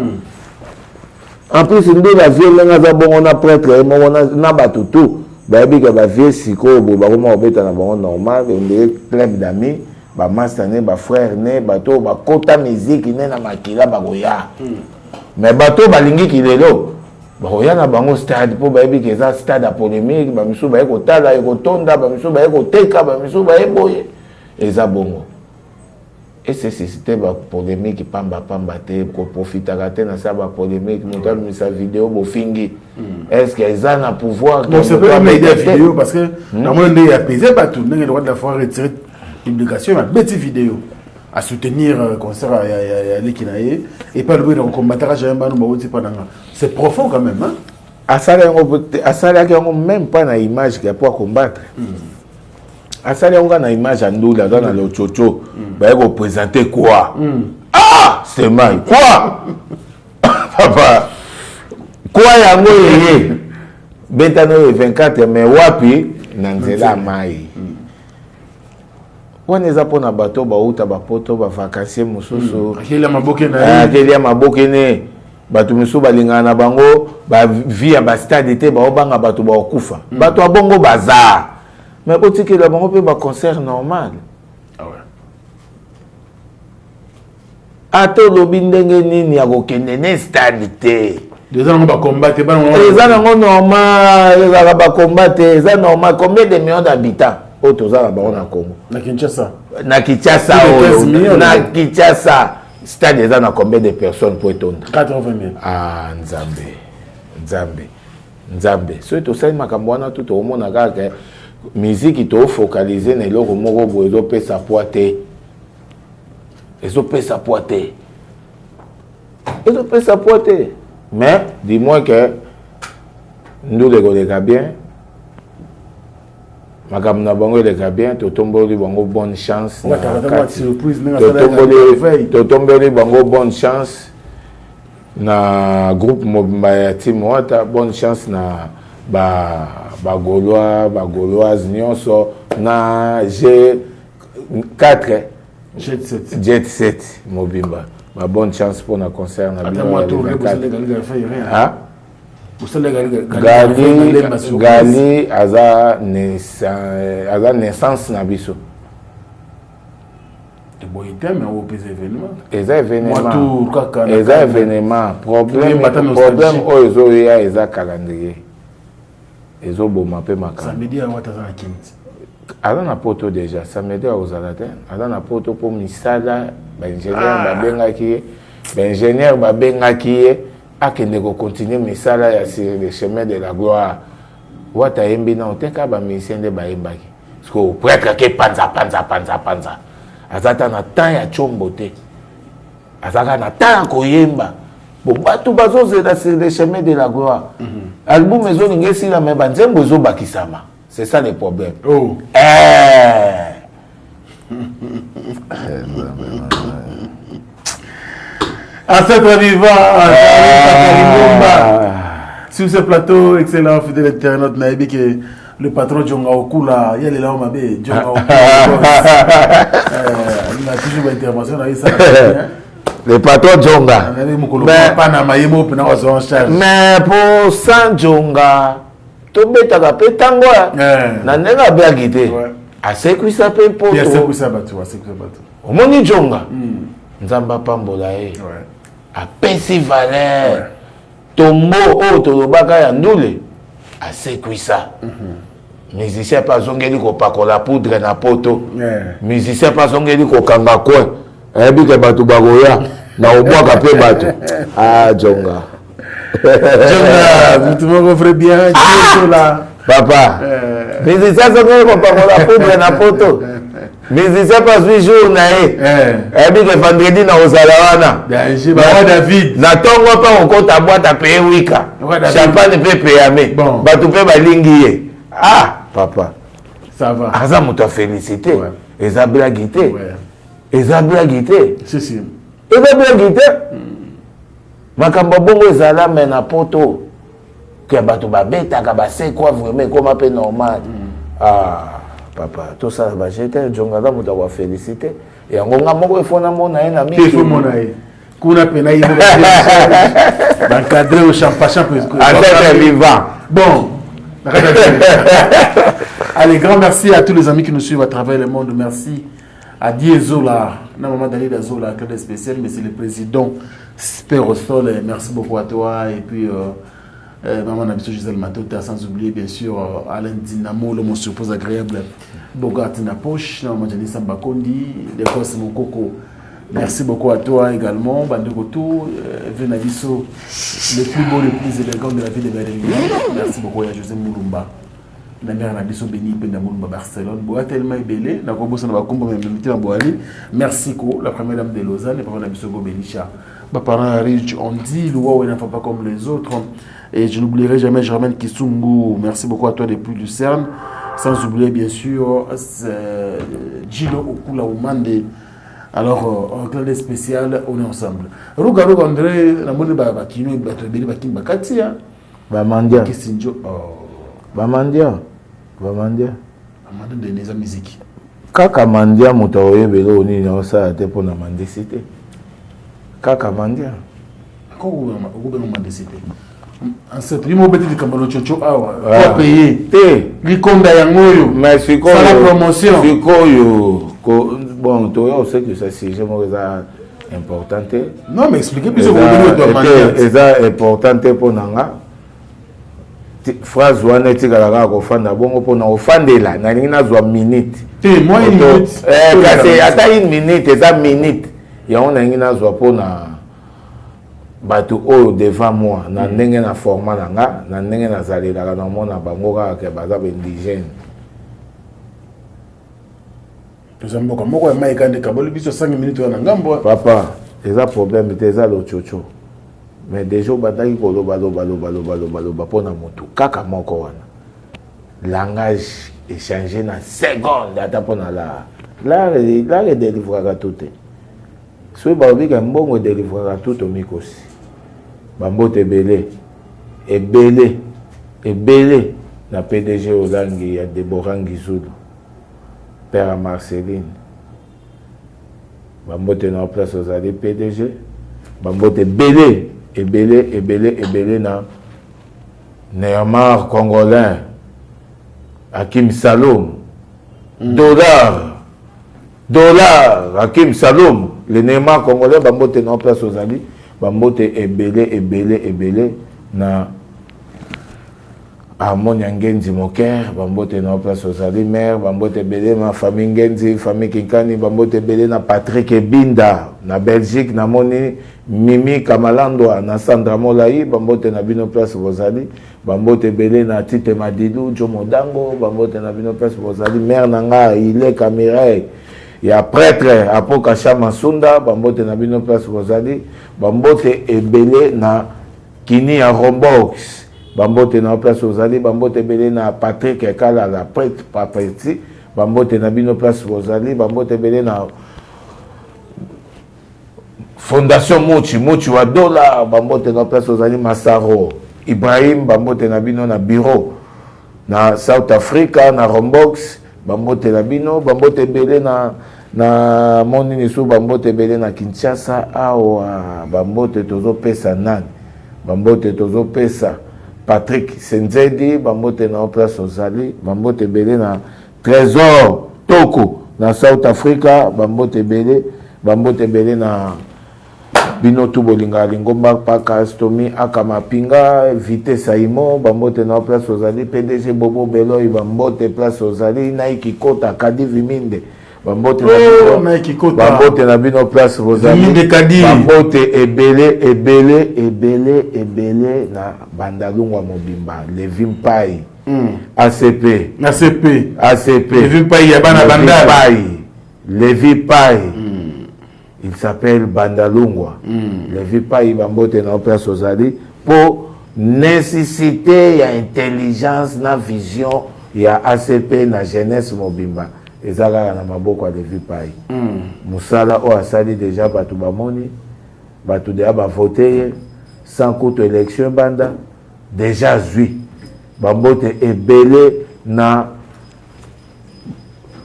en plus nde bavieux ndenge aza bongo na prêtre ye moko na bato tu bayebi ke bavieux sikoyo boye bakoma kobeta na bango normal ondire club d'amis bamaster ne bafrère ne bato oyo bakota miziki ne na makila bakoya mais bato oyo balingiki lelo bakoya na bango stade mpo bayebi ke eza stade ya polémique bamisusu baye kotala ekotonda bamisusu baye koteka bamisusu baye boye eza bongo esesisite bapolémique pamba pamba te koprofitaka te na sa bapolémique moto abimisa video bofingi est ce que eza na pouvoir bon c'est pas une idée vidéo parce que namoni nde apese bato ndenge le roi de la forêt retiré publication abeti vidéo à soutenir concert ya leki na ye et pas lobi na kokombataka jamais bano bauti mpa nanga c'est profond quand même hein? asali yango asalaki yango même pas na image ya po acombattre asali yango kaka na image ya nduli aza na lochocho baye koprésente quoi ah c'est mal quoi papa quoi yango eye betana oyo 24 mais wapi na nzela ya mai wana eza mpona bato bauta bapoto bavacancier mosusu akelia maboke na ye akelia maboke ne bato mosusu balingaka na bango bavie ya bastade te baobanga bato bakokufa bato ya bongo baza mais botikela bango mpe baconcert normal ah ouais. ata olobi ndenge nini ya kokende ne stade te eza nango bacombat te eza nango normal ezalaka bacombat te eza normal combien de millions d'habitants oyo toza na bango na congo na kinshasa na kinshasa oyo na kinshasa stade eza na combien de personnes po etonda 80 000 ah nzambe nzambe nzambe soki tosali makambo wana tu tokomona kaka miziki tofocalize na eloko moko boye ezopesa poids te ezopesa poids te ezopesa poids te mais du moins que ndula ekoleka bien makambo na bango eleka bien totomboli bango bonne chance totomboli bango bonne chance na groupe mobimba ya team wata bonne chance na bagaulois bagauloise nyonso na g4. Jet set. Jet set mobimba. Ba bonne chance pour na concert na bino ya le 24. Hein? Gali, Gali aza naissance, aza naissance na biso. Boye te mais opesa événement. Eza événement. Kaka eza événement. Problème problème oyo ezoya eza calendrier. Ezoboma mpe makambo. Samedi yango aza na Kinti. Aza na poto déjà, samedi akozala te. Aza na poto mpo misala ba ingénieur ah. babengaki ye, ba ingénieur babengaki ye akende ko continuer misala ya sur le chemin de la gloire. Wata ayembi nao te kaka ba musicien nde bayembaki. Sikoyo prêtre ake panza panza panza panza. Aza ata na temps ya tshombo te. Aza kaka na temps ya koyemba. Bon bato bazozela sur le chemin de la gloire. Mm -hmm. Album ezolinga esila mais banzembo ezobakisama. C'est ça le problème. Oh. Eh. Ancêtre vivant, ah. Sur ce plateau, excellent fidèle internaute, nayebi que le patron Djonga Okula, il est là au mabe, Djonga Okula. Euh, il a toujours une intervention dans ça. Le patron Djonga. Mais pour Saint Djonga, tobetaka mpe ntango eh. na ndenge ablaki te asekwisa mpe mpoto omoni jonga hmm. nzambe apambola ye apesi valeur tombo oyo tolobaka ya ndule asekwisa mhm. musicien mpe azongeli kopakola poudre na poto musicien mpe azongeli kokanga coin ayebi ke bato bakoya na kobwaka mpe bato ah jonga jonga mutu moko vrai bien ah! papa eh. musicien azongeli kopakola poudre na poto musicien mpe azwi jour na ye eh. ayebi ke vendredi na kozala wana na ntongo mpe okota bwata peye wika champagne mpe peyame bato mpe balingi ye ah papa aza moto ya félicité eza blagi te eza blagi te eza blagi te makambo ya bongo ezala me na poto ke bato babetaka basekwa vraiment ekoma mpe normal mm. ah papa tosala bajete jonga aza moto akwa félicité yango nga moko efo namona ye na mimona ye kuna pena ye baencadre au champachamp vivant bon Allez, grand merci à tous les amis qui nous suivent à travers le monde. Merci à Diezola, na maman Dalida Zola, club spécial, mais c'est le président Sperosol. Merci beaucoup à toi. Et puis, euh, euh, maman Nabiso Gisèle Matota, sans oublier bien sûr euh, Alain Dinamo, l'homme surprise agréable, Bogart na poche, na maman Janissa Bakondi, Lekos Monkoko. Merci beaucoup à toi également, Bandekoto, euh, Venabiso, le plus beau, le plus élégant de la ville de Berlin. Merci beaucoup à José Moulumba. na mère na biso Beni Penda Mulumba Barcelone boya tellement ebele na kobosana bakombo mais mitema boali merci ko la première dame de Lausanne et papa na biso Gobelisha ba parents riche on dit le n'en fait pas comme les autres et je n'oublierai jamais Germaine Kisungu merci beaucoup à toi depuis Lucerne sans oublier bien sûr euh, Gino Okula Omande alors euh, en clin spécial on est ensemble Ruga Ruga André namoni ba ba kino bato ebele bakimi bakati ya Bamandia. Kisinjo oh. Bamandia. Bamandia. Bamandia nde eza miziki. Kaka mandia moto akoyeba eloko nini aosala te mpo na mandesi te. Kaka mandia. Okobenga mandesi te. Ancêtre, yo mobeti likambo lococo awa. Ah. paye. Te. Likonda yango oyo. Mais sikoyo. Sala promotion. Sikoyo. Bon, toya osekisa sujet moko eza important te. Non mais expliquez biso eza important te mpo na nga phrase wana etikala kaka kofanda bongo mpo na kofandela nalingi nazwa minute eh, kasi ata une minute eza minute yango nalingi nazwa mpo na bato oyo devant moi na mm. ndenge na format na nga na ndenge nazalelaka namona bango kaka ke baza baindigène toza mboka moko ya mai kande kaboli biso 5 minutes wana ngambo papa eza problème te eza lococo mais déjà obandaki koloba loba loba loba loba loba mpo na motu kaka moko wana langage échange na seconde ata mpo na lar lar lar edelivraka tout te soki balobi ka mbongo edelivraka tout tomikosi bambote ebele ebele ebele na pdg olangi ya debora ngizulu Père ya Marceline. Bambote na place ozali PDG. Bambote ebele ebele ebele ebele na Neymar congolais Hakim Saloum mm. Dollar Dollar Hakim Saloum le Neymar congolais bambote na place ozali bambote ebele ebele ebele na Harmonia Ngenzi Moker, bambote na place ozali mère, bambote ebele na famille Ngenzi, famille Kinkani, bambote ebele na Patrick Ebinda na Belgique, namoni Mimi Kamalandwa na Sandra Molayi, bambote na bino place bozali, bambote ebele na Tite Madilu, Joe Modango, bambote na bino place bozali, mère na nga Ileka Mireille ya prêtre Apoka Shama Sunda, bambote na bino place bozali, bambote ebele na Kini ya Rombox, bambote na yo place ozali, bambote ebele na Patrick Kalala, prêtre Papeti, bambote na bino place bozali, bambote ebele na Fondation Muchi, Muchi wa dollar, bambote na place ozali, Masaro Ibrahim, bambote na bino na bureau na South Africa na Rombox, bambote na bino, bambote ebele na na moni lisusu bambote ebele na Kinshasa awa, bambote tozopesa nani? Bambote tozopesa Patrick Senzedi, bambote na yo place ozali, bambote ebele na Trésor Toko na South Africa, bambote ebele, bambote ebele na bino tu bolingaka lingomba Pakas Tomi Aka Mapinga Vite Saimo, bambote na yo place ozali, PDG Bobo Beloy, bambote place ozali, Nike Kota Kadi Viminde, bambote na Oh, bino, Nike Kota. bambote na bino place bozali, Viminde Kadi. bambote ebele ebele ebele ebele na Bandalungwa mobimba, Levi Mpai ACP ACP ACP Levi Pai ya bana Levi Bandal. Pai Levi Pai il s'appelle Bandalungwa Levi Pai bambote na yo place ozali po nécessité ya intelligence na vision ya ACP na jeunesse mobimba eza kaka na maboko ya Levi Pai mosala oyo asali déjà bato bamoni bato deja bavote ye sans kutu élection ebanda déjà azwi bambote ebele na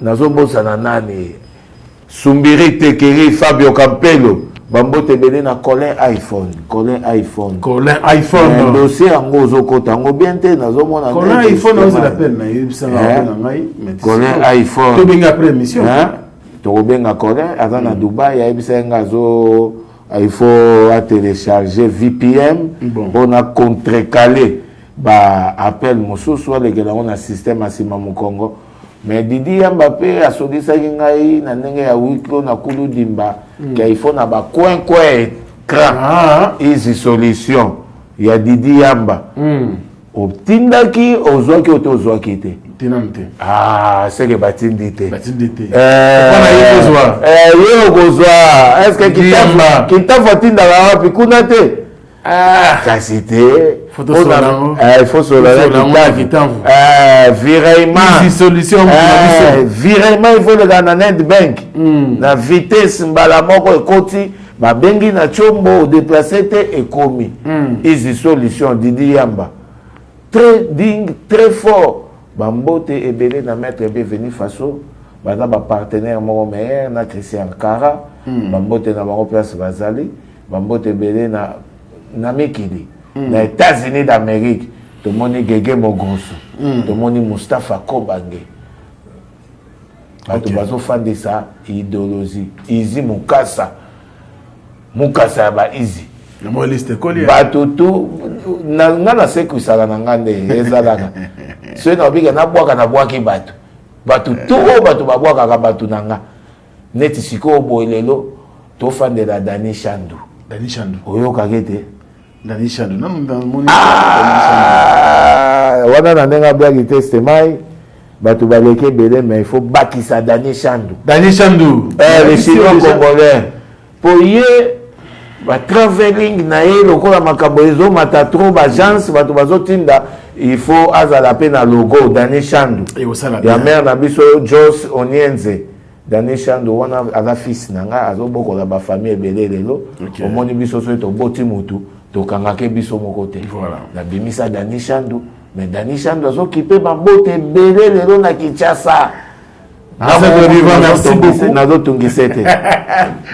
nazobosana nani Sumbiri Tekeri Fabio Campello bambote ebele na Colin iPhone Colin iPhone Colin iPhone. Mais dossier yango ozokota yango bien te nazomona Colin nde iPhone dossier ozela peine na yebisanga Eh? pe na ngai mais tu Colin sais, iPhone. tobenga après émission. Hein? tokobenga Colin aza na Dubai ayebisaki nga azo il faut atelecharger VPN mpona contrecaler ba appel mosusu alekela yango na système ya nsima mokongo mais Didi Yamba mpe asolisaki ngai na ndenge ya huis clos na kulu dimba ke il faut na ba coin coin écran easy solution ya Didi Yamba otindaki ozwaki oto ozwaki te Tinanu te. Ah, seke batindi te. Batindi te. Eh, Mpona ye kozwa. eh, ye okozwa. Est-ce que Didi Yamba. Kintafu atindaka wapi kuna te? Ah. Kasi te. Faut tosola yango. Eh, il faut sola Tosola yango na Kintafu. Eh, virement. Easy solution moto na Eh, biso. virement il faut leka na Nedbank. Na vitesse mbala moko ekoti babengi na Tshombo odéplace te ekomi. Easy solution Didi Yamba. Très digne, très fort. Bambote ebele na maître Bienvenu Faso baza ba partenaire moko meilleur na Christian Kara. Bambote na bango place bazali. Bambote ebele na na mikili. Na États-Unis d'Amérique tomoni Gege Mogroso. Tomoni Mustapha Kobange. Bato bazofandisa idéologie. Izi Mukasa. Mukasa ya ba Izi. Yango liste ekoli. Bato tu na nga nasekwisaka na nga nde ezalaka soki nabika nabwaka nabwaki bato bato tu oyo bato babwakaka bato na nga neti sikoyo boye lelo tofandela Dani Shandu Dani Shandu. oyokaki ete Dani Shandu. Nanu namoni. Ah, wana na ndenge abwaki te stemai bato baleki ebele mais il faut bakisa Dani Shandu Dani Shandu. Eh, le chinois congolais po ye batravelling na ye lokola makambo ezomata trop baagence bato bazotinda il faut azala mpe na logo Dani Shandu Ekosala ya bien. mare na biso Jos Onienze Dani Shandu wana aza fils na nga azobokola bafamille ebele lelo omoni biso soki toboti mutu tokangaki biso moko te Voilà. nabimisa Dani Shandu mais Dani Shandu azokipe mabote ebele lelo na Kinshasa. Nazotungisa te,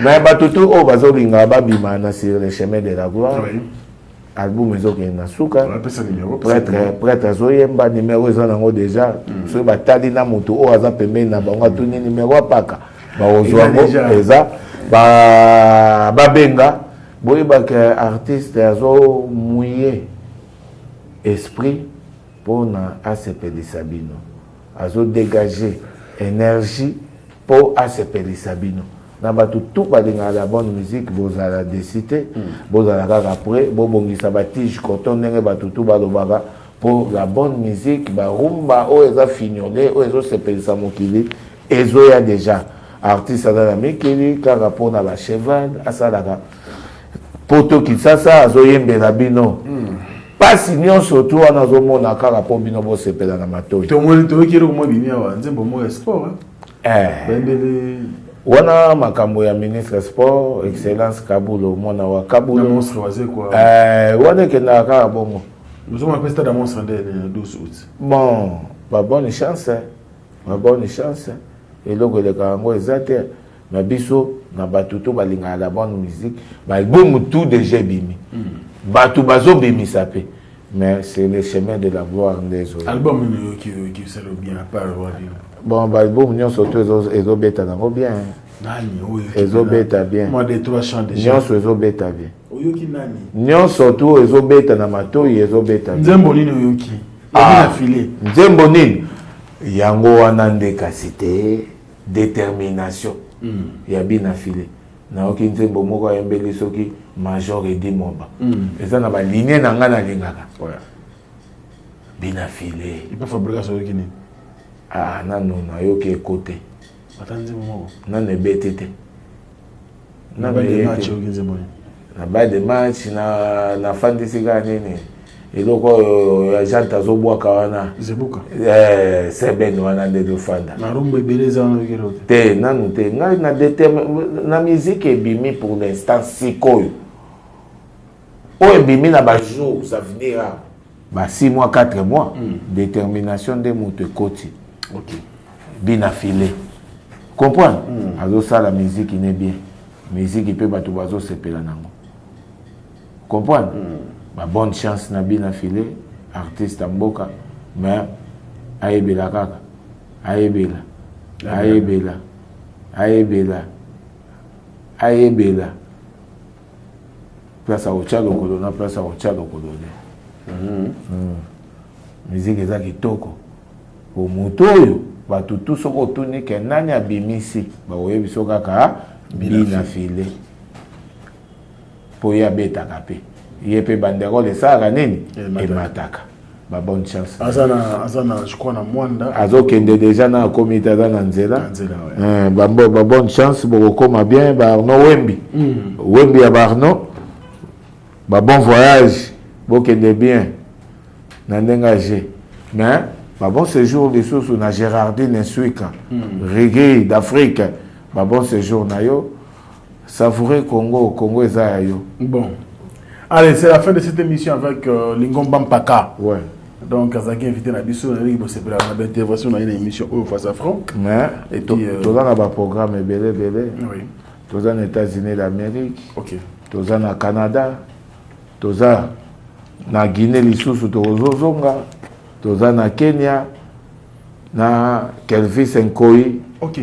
mais bato tu oyo bazolinga babima na Sur le chemin de la gloire, album ezokende na suka. Prêtre, prêtre azoyemba. Numero eza nango déjà. Soki batali na moto oyo aza pembeni na bango, atuni numero apaka, bakozwa yango. Eza babenga. Boyebaka, artiste azomouiller esprit mpona asepelisa bino, azodégage énergie mpo asepelisa bino na bato tout balingaka la bonne musique. Bozala déçus te, bozala kaka prêt, bobongisa batige coton ndenge bato tu balobaka, mpo la bonne musique, barumba oyo eza fignole, oyo ezosepelisa mokili, ezoya déjà. Artiste aza na mikili kaka mpona bacheval, asalaka poto Kinshasa, azoyembela bino mpasi nyonso tu wana, azomona kaka mpo bino bosepela na matoi. Tomoni, toyoki eloko moko ebimi awa, nzembo moko ya sport. Bayembeli. Wana makambo ya ministre sport, excellence Kabulo, mwana wa Kabulo. Monstre Wazekwa. Wana ekendaka kaka bongo. Ozomona mpe stade ya monstre nde 12 août. Bon, babonne chance, babonne chance. Eloko elekaka yango eza te na biso na bato to balingaka la bonne musique. Baalbum tout déjà ebimi, bato bazobimisa mpe, mais c'est le chemin de la gloire nde ezoya. Album nini oyoki, oyoki osala bien à part wapi? Bon, baalbum nyonso to ezobeta nango bien. Nani oyo? Ezobeta bien. Moi, des trois chants déjà. Nyonso ezobeta bien. Oyoki nani? Nyonso tu ezobeta na matoi, ezobeta bien. Nzembo nini oyoki? Ah, na file. Nzembo nini yango wana nde kasi te, détermination ya bina file. Nayoki nzembo moko ayembeli soki major Edi Mwamba. Eza na baligne na ngai nalingaka bina file. Epa Fabregas oyoki nini? Ah, nanu nayoki eko te. Ata nzembo moko? Nanu ebeti te. Na match oyoki nzembo nini? Na ba de match na nafandisi kaka nini, eloko oyo ya jante azobwaka wana. Zebuka. Eh, seben wana nde tofanda. Na rumba ebele eza wana, oyoki eloko te? Te, nanu te. Ngai na na musique ebimi pour l'instant sikoyo, oyo ebimi na bajours à venir awa, ba 6 mois, 4 mois, détermination nde moto ekoti. Bina file comprendre, azosala musique ne bien, musique mpe bato bazosepela nango, comprendre. Ba bonne chance na bina file, artiste ya mboka, mais ayebela kaka, ayebela, ayebela, ayebela, ayebela place akotya lokolo na place akotya lokolo te. Musique eza kitoko po moto oyo bato tu, soki otuni ke nani abimisi, bakoyebi so kaka bina file, mpo ye abetaka mpe ye mpe banderole esalaka nini, emataka. Ba bonne chance. Aza na, je crois, na Mwanda. Azokende déjà na akomi te, aza na nzela. Nzela, ouais. Ba bonne chance, bokokoma bien. Ba Arnaud Wembi, Wembi ya ba Arnaud, ba bon voyage, bokende bien na ndenge age. Mais ba bon séjour lisusu na Gérardine Nsuika, Rigi d'Afrique, ba bon séjour na yo, savourer Congo, Congo eza ya yo. Bon, allez, c'est la fin de cette émission avec Lingomba Mpaka. Donc azalaki invité na biso, naleki bosepela na baintervention na ye na émission oyo Face à Franck. Mais Et puis, toza na baprogramme ebele ebele. Toza na États-Unis d'Amérique, toza na Canada, toza na Guinée, lisusu tokozozonga, toza na Kenya na Kelvis Nkoi,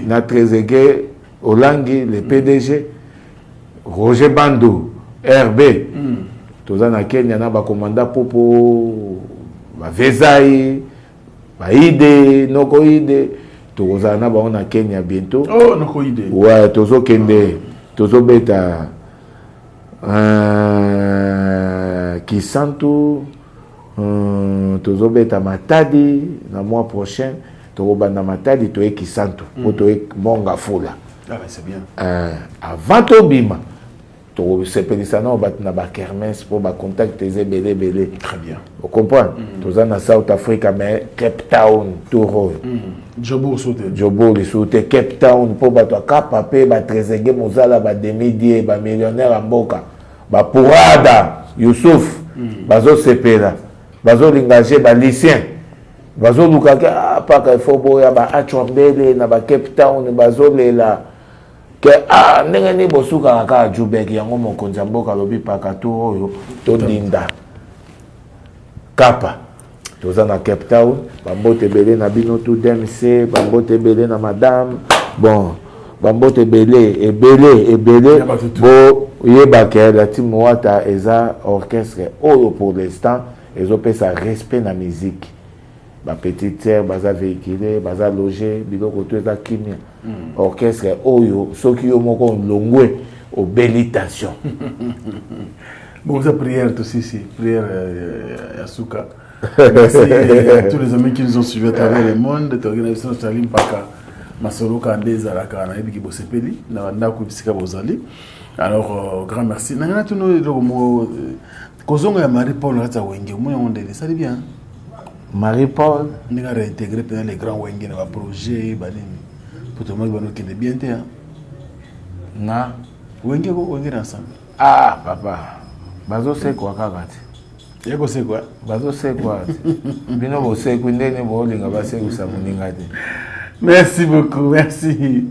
na Trezeguet Olangi, le PDG Roger Bando RB. Toza na Kenya na bakomanda Popo, bavezai, baide noko ide, tokozala na bango na Kenya bientôt. Oh, noko ide. Ouais, tozokende, tozobeta Kisantu, tozobeta Matadi na mois prochain. Tokobanda Matadi, toye Kisantu po toye Monga Fula. Ah, ben, c'est bien. Avant tobima, tokosepelisa nao bato na bakermesse mpo bacontact eza ebele ebele. Très bien. Ocomprendre, toza na South Africa, mais Cape Town tour oyo. Jobourg so te. Jobourg lisusu te, Cape Town, mpo bato akapa mpe batrezege mozala, bademidie, bamillionnaire ya mboka, bapurada Yusuf, bazosepela, bazolinga je balicien. Bazoluka ke ah paka il faut boya ba Achwa Mbele na ba Cape Town bazolela ke ah ndenge nini bosukaka kaka Joburg yango mokonzi ya mboka alobi paka tour oyo todinda kapa toza na Cape Town bambote ebele na bino tout DMC bambote ebele na madame bon bambote ebele ebele ebele boyeba ke la team Wata eza orchestre oyo pour l'instant Ezopesa respect na musique. Ba petites sœurs baza vehiculer, baza loger, biloko tout eza kimia. Mm. Orchestre oyo soki yo moko olongwe obeli tension. bon, ça prière tout si si, prière euh, ya suka. Merci à tous les amis qui nous ont suivis à travers le monde. Toorganisation Charlie Mpaka. Masolo kande ezalaka nayebi ki bosepeli na bandako bisika bozali. Alors euh, grand merci. Na ngana tuno eloko moko euh, Kozonga ya Marie Paul na kati ya Wenge omoni yango ndenge esali bien. Marie Paul ndenge a réintégrer mpenza les grands Wenge na ba projet ba nini po tomaki bano okende bien te hein. Na Wenge ko Wenge na ensemble. Ah papa bazosekwa kaka te. Ya kosekwa? Bazosekwa te. Bino bosekwi ndenge bolinga basekwisa moninga te. Merci beaucoup, merci.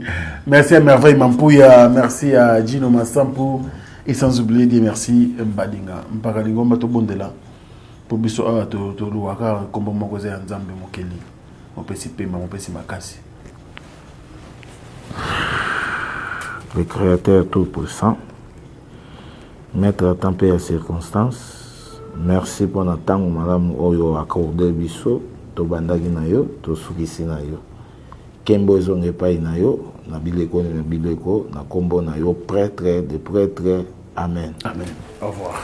Merci à Merveille Mampouya, merci à Gino Massampu. Et sans oublier dire merci Mbadinga. Mpaka lingomba tobondela po biso awa toluwaka nkombo moko eza ya Nzambe mokeli mopesi pema mopesi makasi. Le créateur tout puissant, maître ya temps mpe ya circonstance, merci mpo na ntango malamu oyo accorde biso, tobandaki na yo, tosukisi na yo. Kembo ezonga epai na yo na bileko na bileko na kombo na yo pretre de pretre amen. Amen. Au revoir.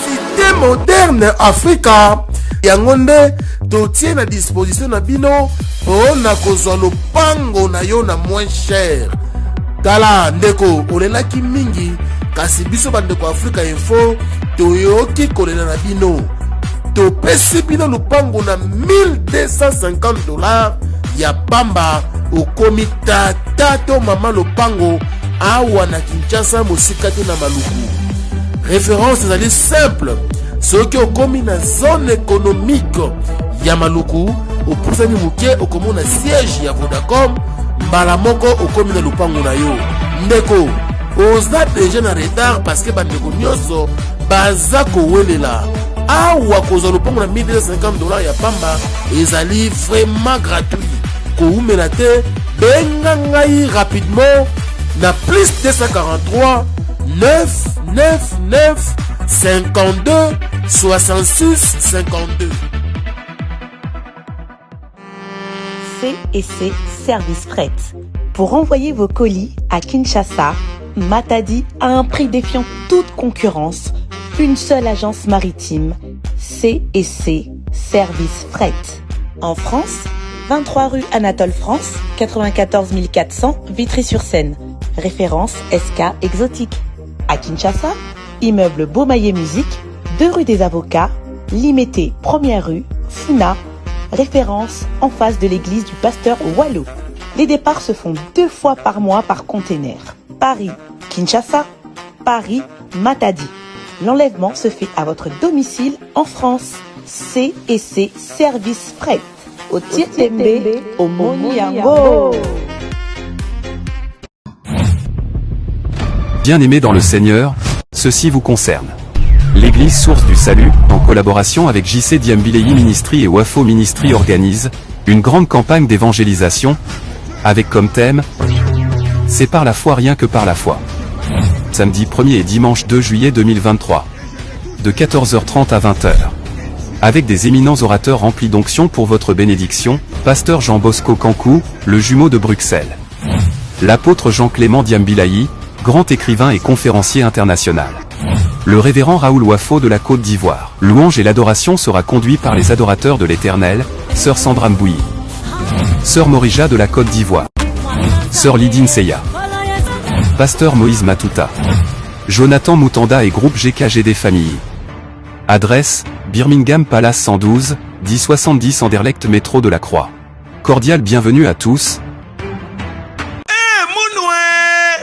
Cité moderne Africa yango nde totie na disposition na bino mpo na kozwa lopango na yo na moins cher. Tala ndeko, olelaki mingi, kasi biso bandeko Africa Info toyoki kolela na bino. Topesi bino lupango na 1250 dollars ya pamba, okomi tata to mama lopango awa na Kinshasa, mosika te na Maluku. Référence ezali simple, soki okomi na zone économique ya Maluku, opusani moke okomona siège ya Vodacom, mbala moko okomi na lupango na yo. Ndeko, oza deja na retard parce que bandeko nyonso baza kowelela awa kozwa lopango na 1250 dollars ya pamba ezali vraiment gratuit. Kowumela te, benga ngai rapidement na plus 243 999 52 66 52. C et C Service Fret. Pour envoyer vos colis à Kinshasa, Matadi à un prix défiant toute concurrence, une seule agence maritime, C et C Service Fret. En France, 23 rue Anatole France, 94 400 Vitry-sur-Seine. Référence SK Exotique. À Kinshasa, immeuble Beaumaillé Musique, 2 rue des Avocats, Limété, première rue, Funa, référence en face de l'église du pasteur Wallo. Les départs se font deux fois par mois par container. Paris, Kinshasa, Paris, Matadi. L'enlèvement se fait à votre domicile en France. C et C Service Fret. Au Tietembe, au Moniango. Bien-aimés dans le Seigneur, ceci vous concerne. L'Église Source du Salut, en collaboration avec JC Diambileyi Ministry et Wafo Ministry organise une grande campagne d'évangélisation, avec comme thème C'est par la foi rien que par la foi. Samedi 1er et dimanche 2 juillet 2023. De 14h30 à 20h. Avec des éminents orateurs remplis d'onction pour votre bénédiction, Pasteur Jean Bosco Kankou, le jumeau de Bruxelles. L'apôtre Jean-Clément Diambilayi, grand écrivain et conférencier international. Le révérend Raoul Wafo de la Côte d'Ivoire. Louange et l'adoration sera conduit par les adorateurs de l'Éternel, Sœur Sandra Mbouyi. Sœur Morija de la Côte d'Ivoire. Sœur Lydine Seya. Pasteur Moïse Matuta. Jonathan Mutanda et groupe GKGD Famille. Adresse, Birmingham Palace 112, 1070 Anderlecht métro de la Croix. Cordial bienvenue à tous. Eh,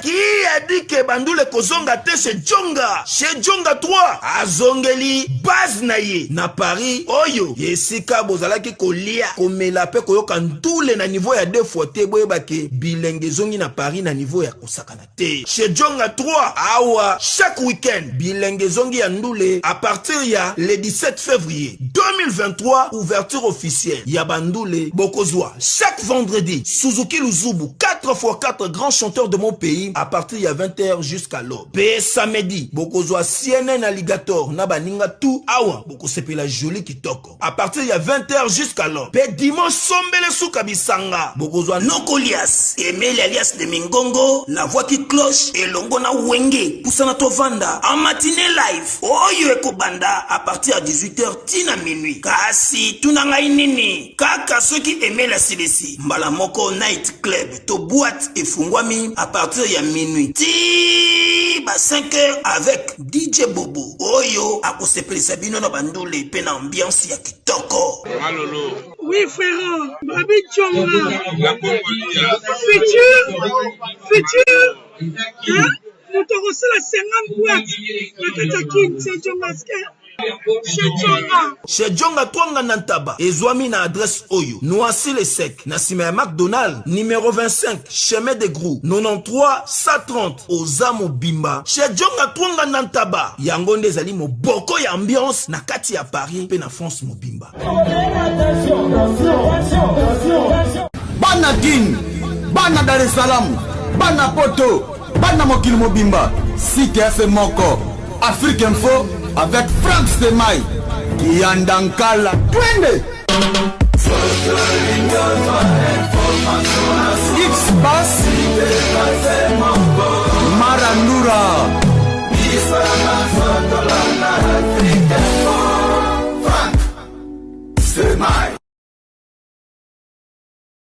Qui a dit que bandule kozonga te chez Djonga. Chez Djonga 3 azongeli base na ye na Paris oyo esika bozalaki kolia, komela pe koyoka ndule na niveau ya deux fois te. Boyeba ke bilenge ezongi na Paris na niveau ya kosakana te. Chez Djonga 3 awa chaque week-end bilenge ezongi ya ndule à partir ya le 17 février 2023, ouverture officielle ya bandule. Bokozwa chaque vendredi Suzuki Luzubu 4x4, grand chanteur de mon pays, à partir ya 20h jusqu'à l'aube. Pe samedi bokozwa CNN Alligator na baninga tout, awa bokosepela joli kitoko à partir ya 20h jusqu'à l'aube. Pe dimanche sombele suka bisanga bokozwa Nokolias Emeli alias de Mingongo, la voix qui cloche, elongo na Wenge Pusana Tovanda en matinée live oyo ekobanda à partir ya 18h tina minuit. Kasi tuna ngai nini, kaka soki Emeli asilisi, mbala moko night club to boîte efungwami à partir ya minuit ti ba 5 heures avec DJ Bobo oyo akosepelisa bino na bandule mpe na ambiance ya kitoko. Oui frère, Babi Djonga, futur, futur, hein? Moto akosala 50 boîte na kati ya Kin, c'est Djonga chez Djonga. Chez Djonga Twanga na Ntaba ezwami na adresse oyo: Noisy-le-Sec, na nsima ya McDonald, numéro 25, chemin de Grou, 93 130. Oza mobimba chez Djonga Twanga na Ntaba. Yango nde ezali moboko ya ambiance na kati ya Paris mpe na France mobimba. Bana Kin, bana Dar es Salaam, bana Poto, bana mokili mobimba, site ya se moko, Afrique Info avec Frank Stemay, Kiyanda Nkala, twende! X Bass, Marandura. Frank Stemay.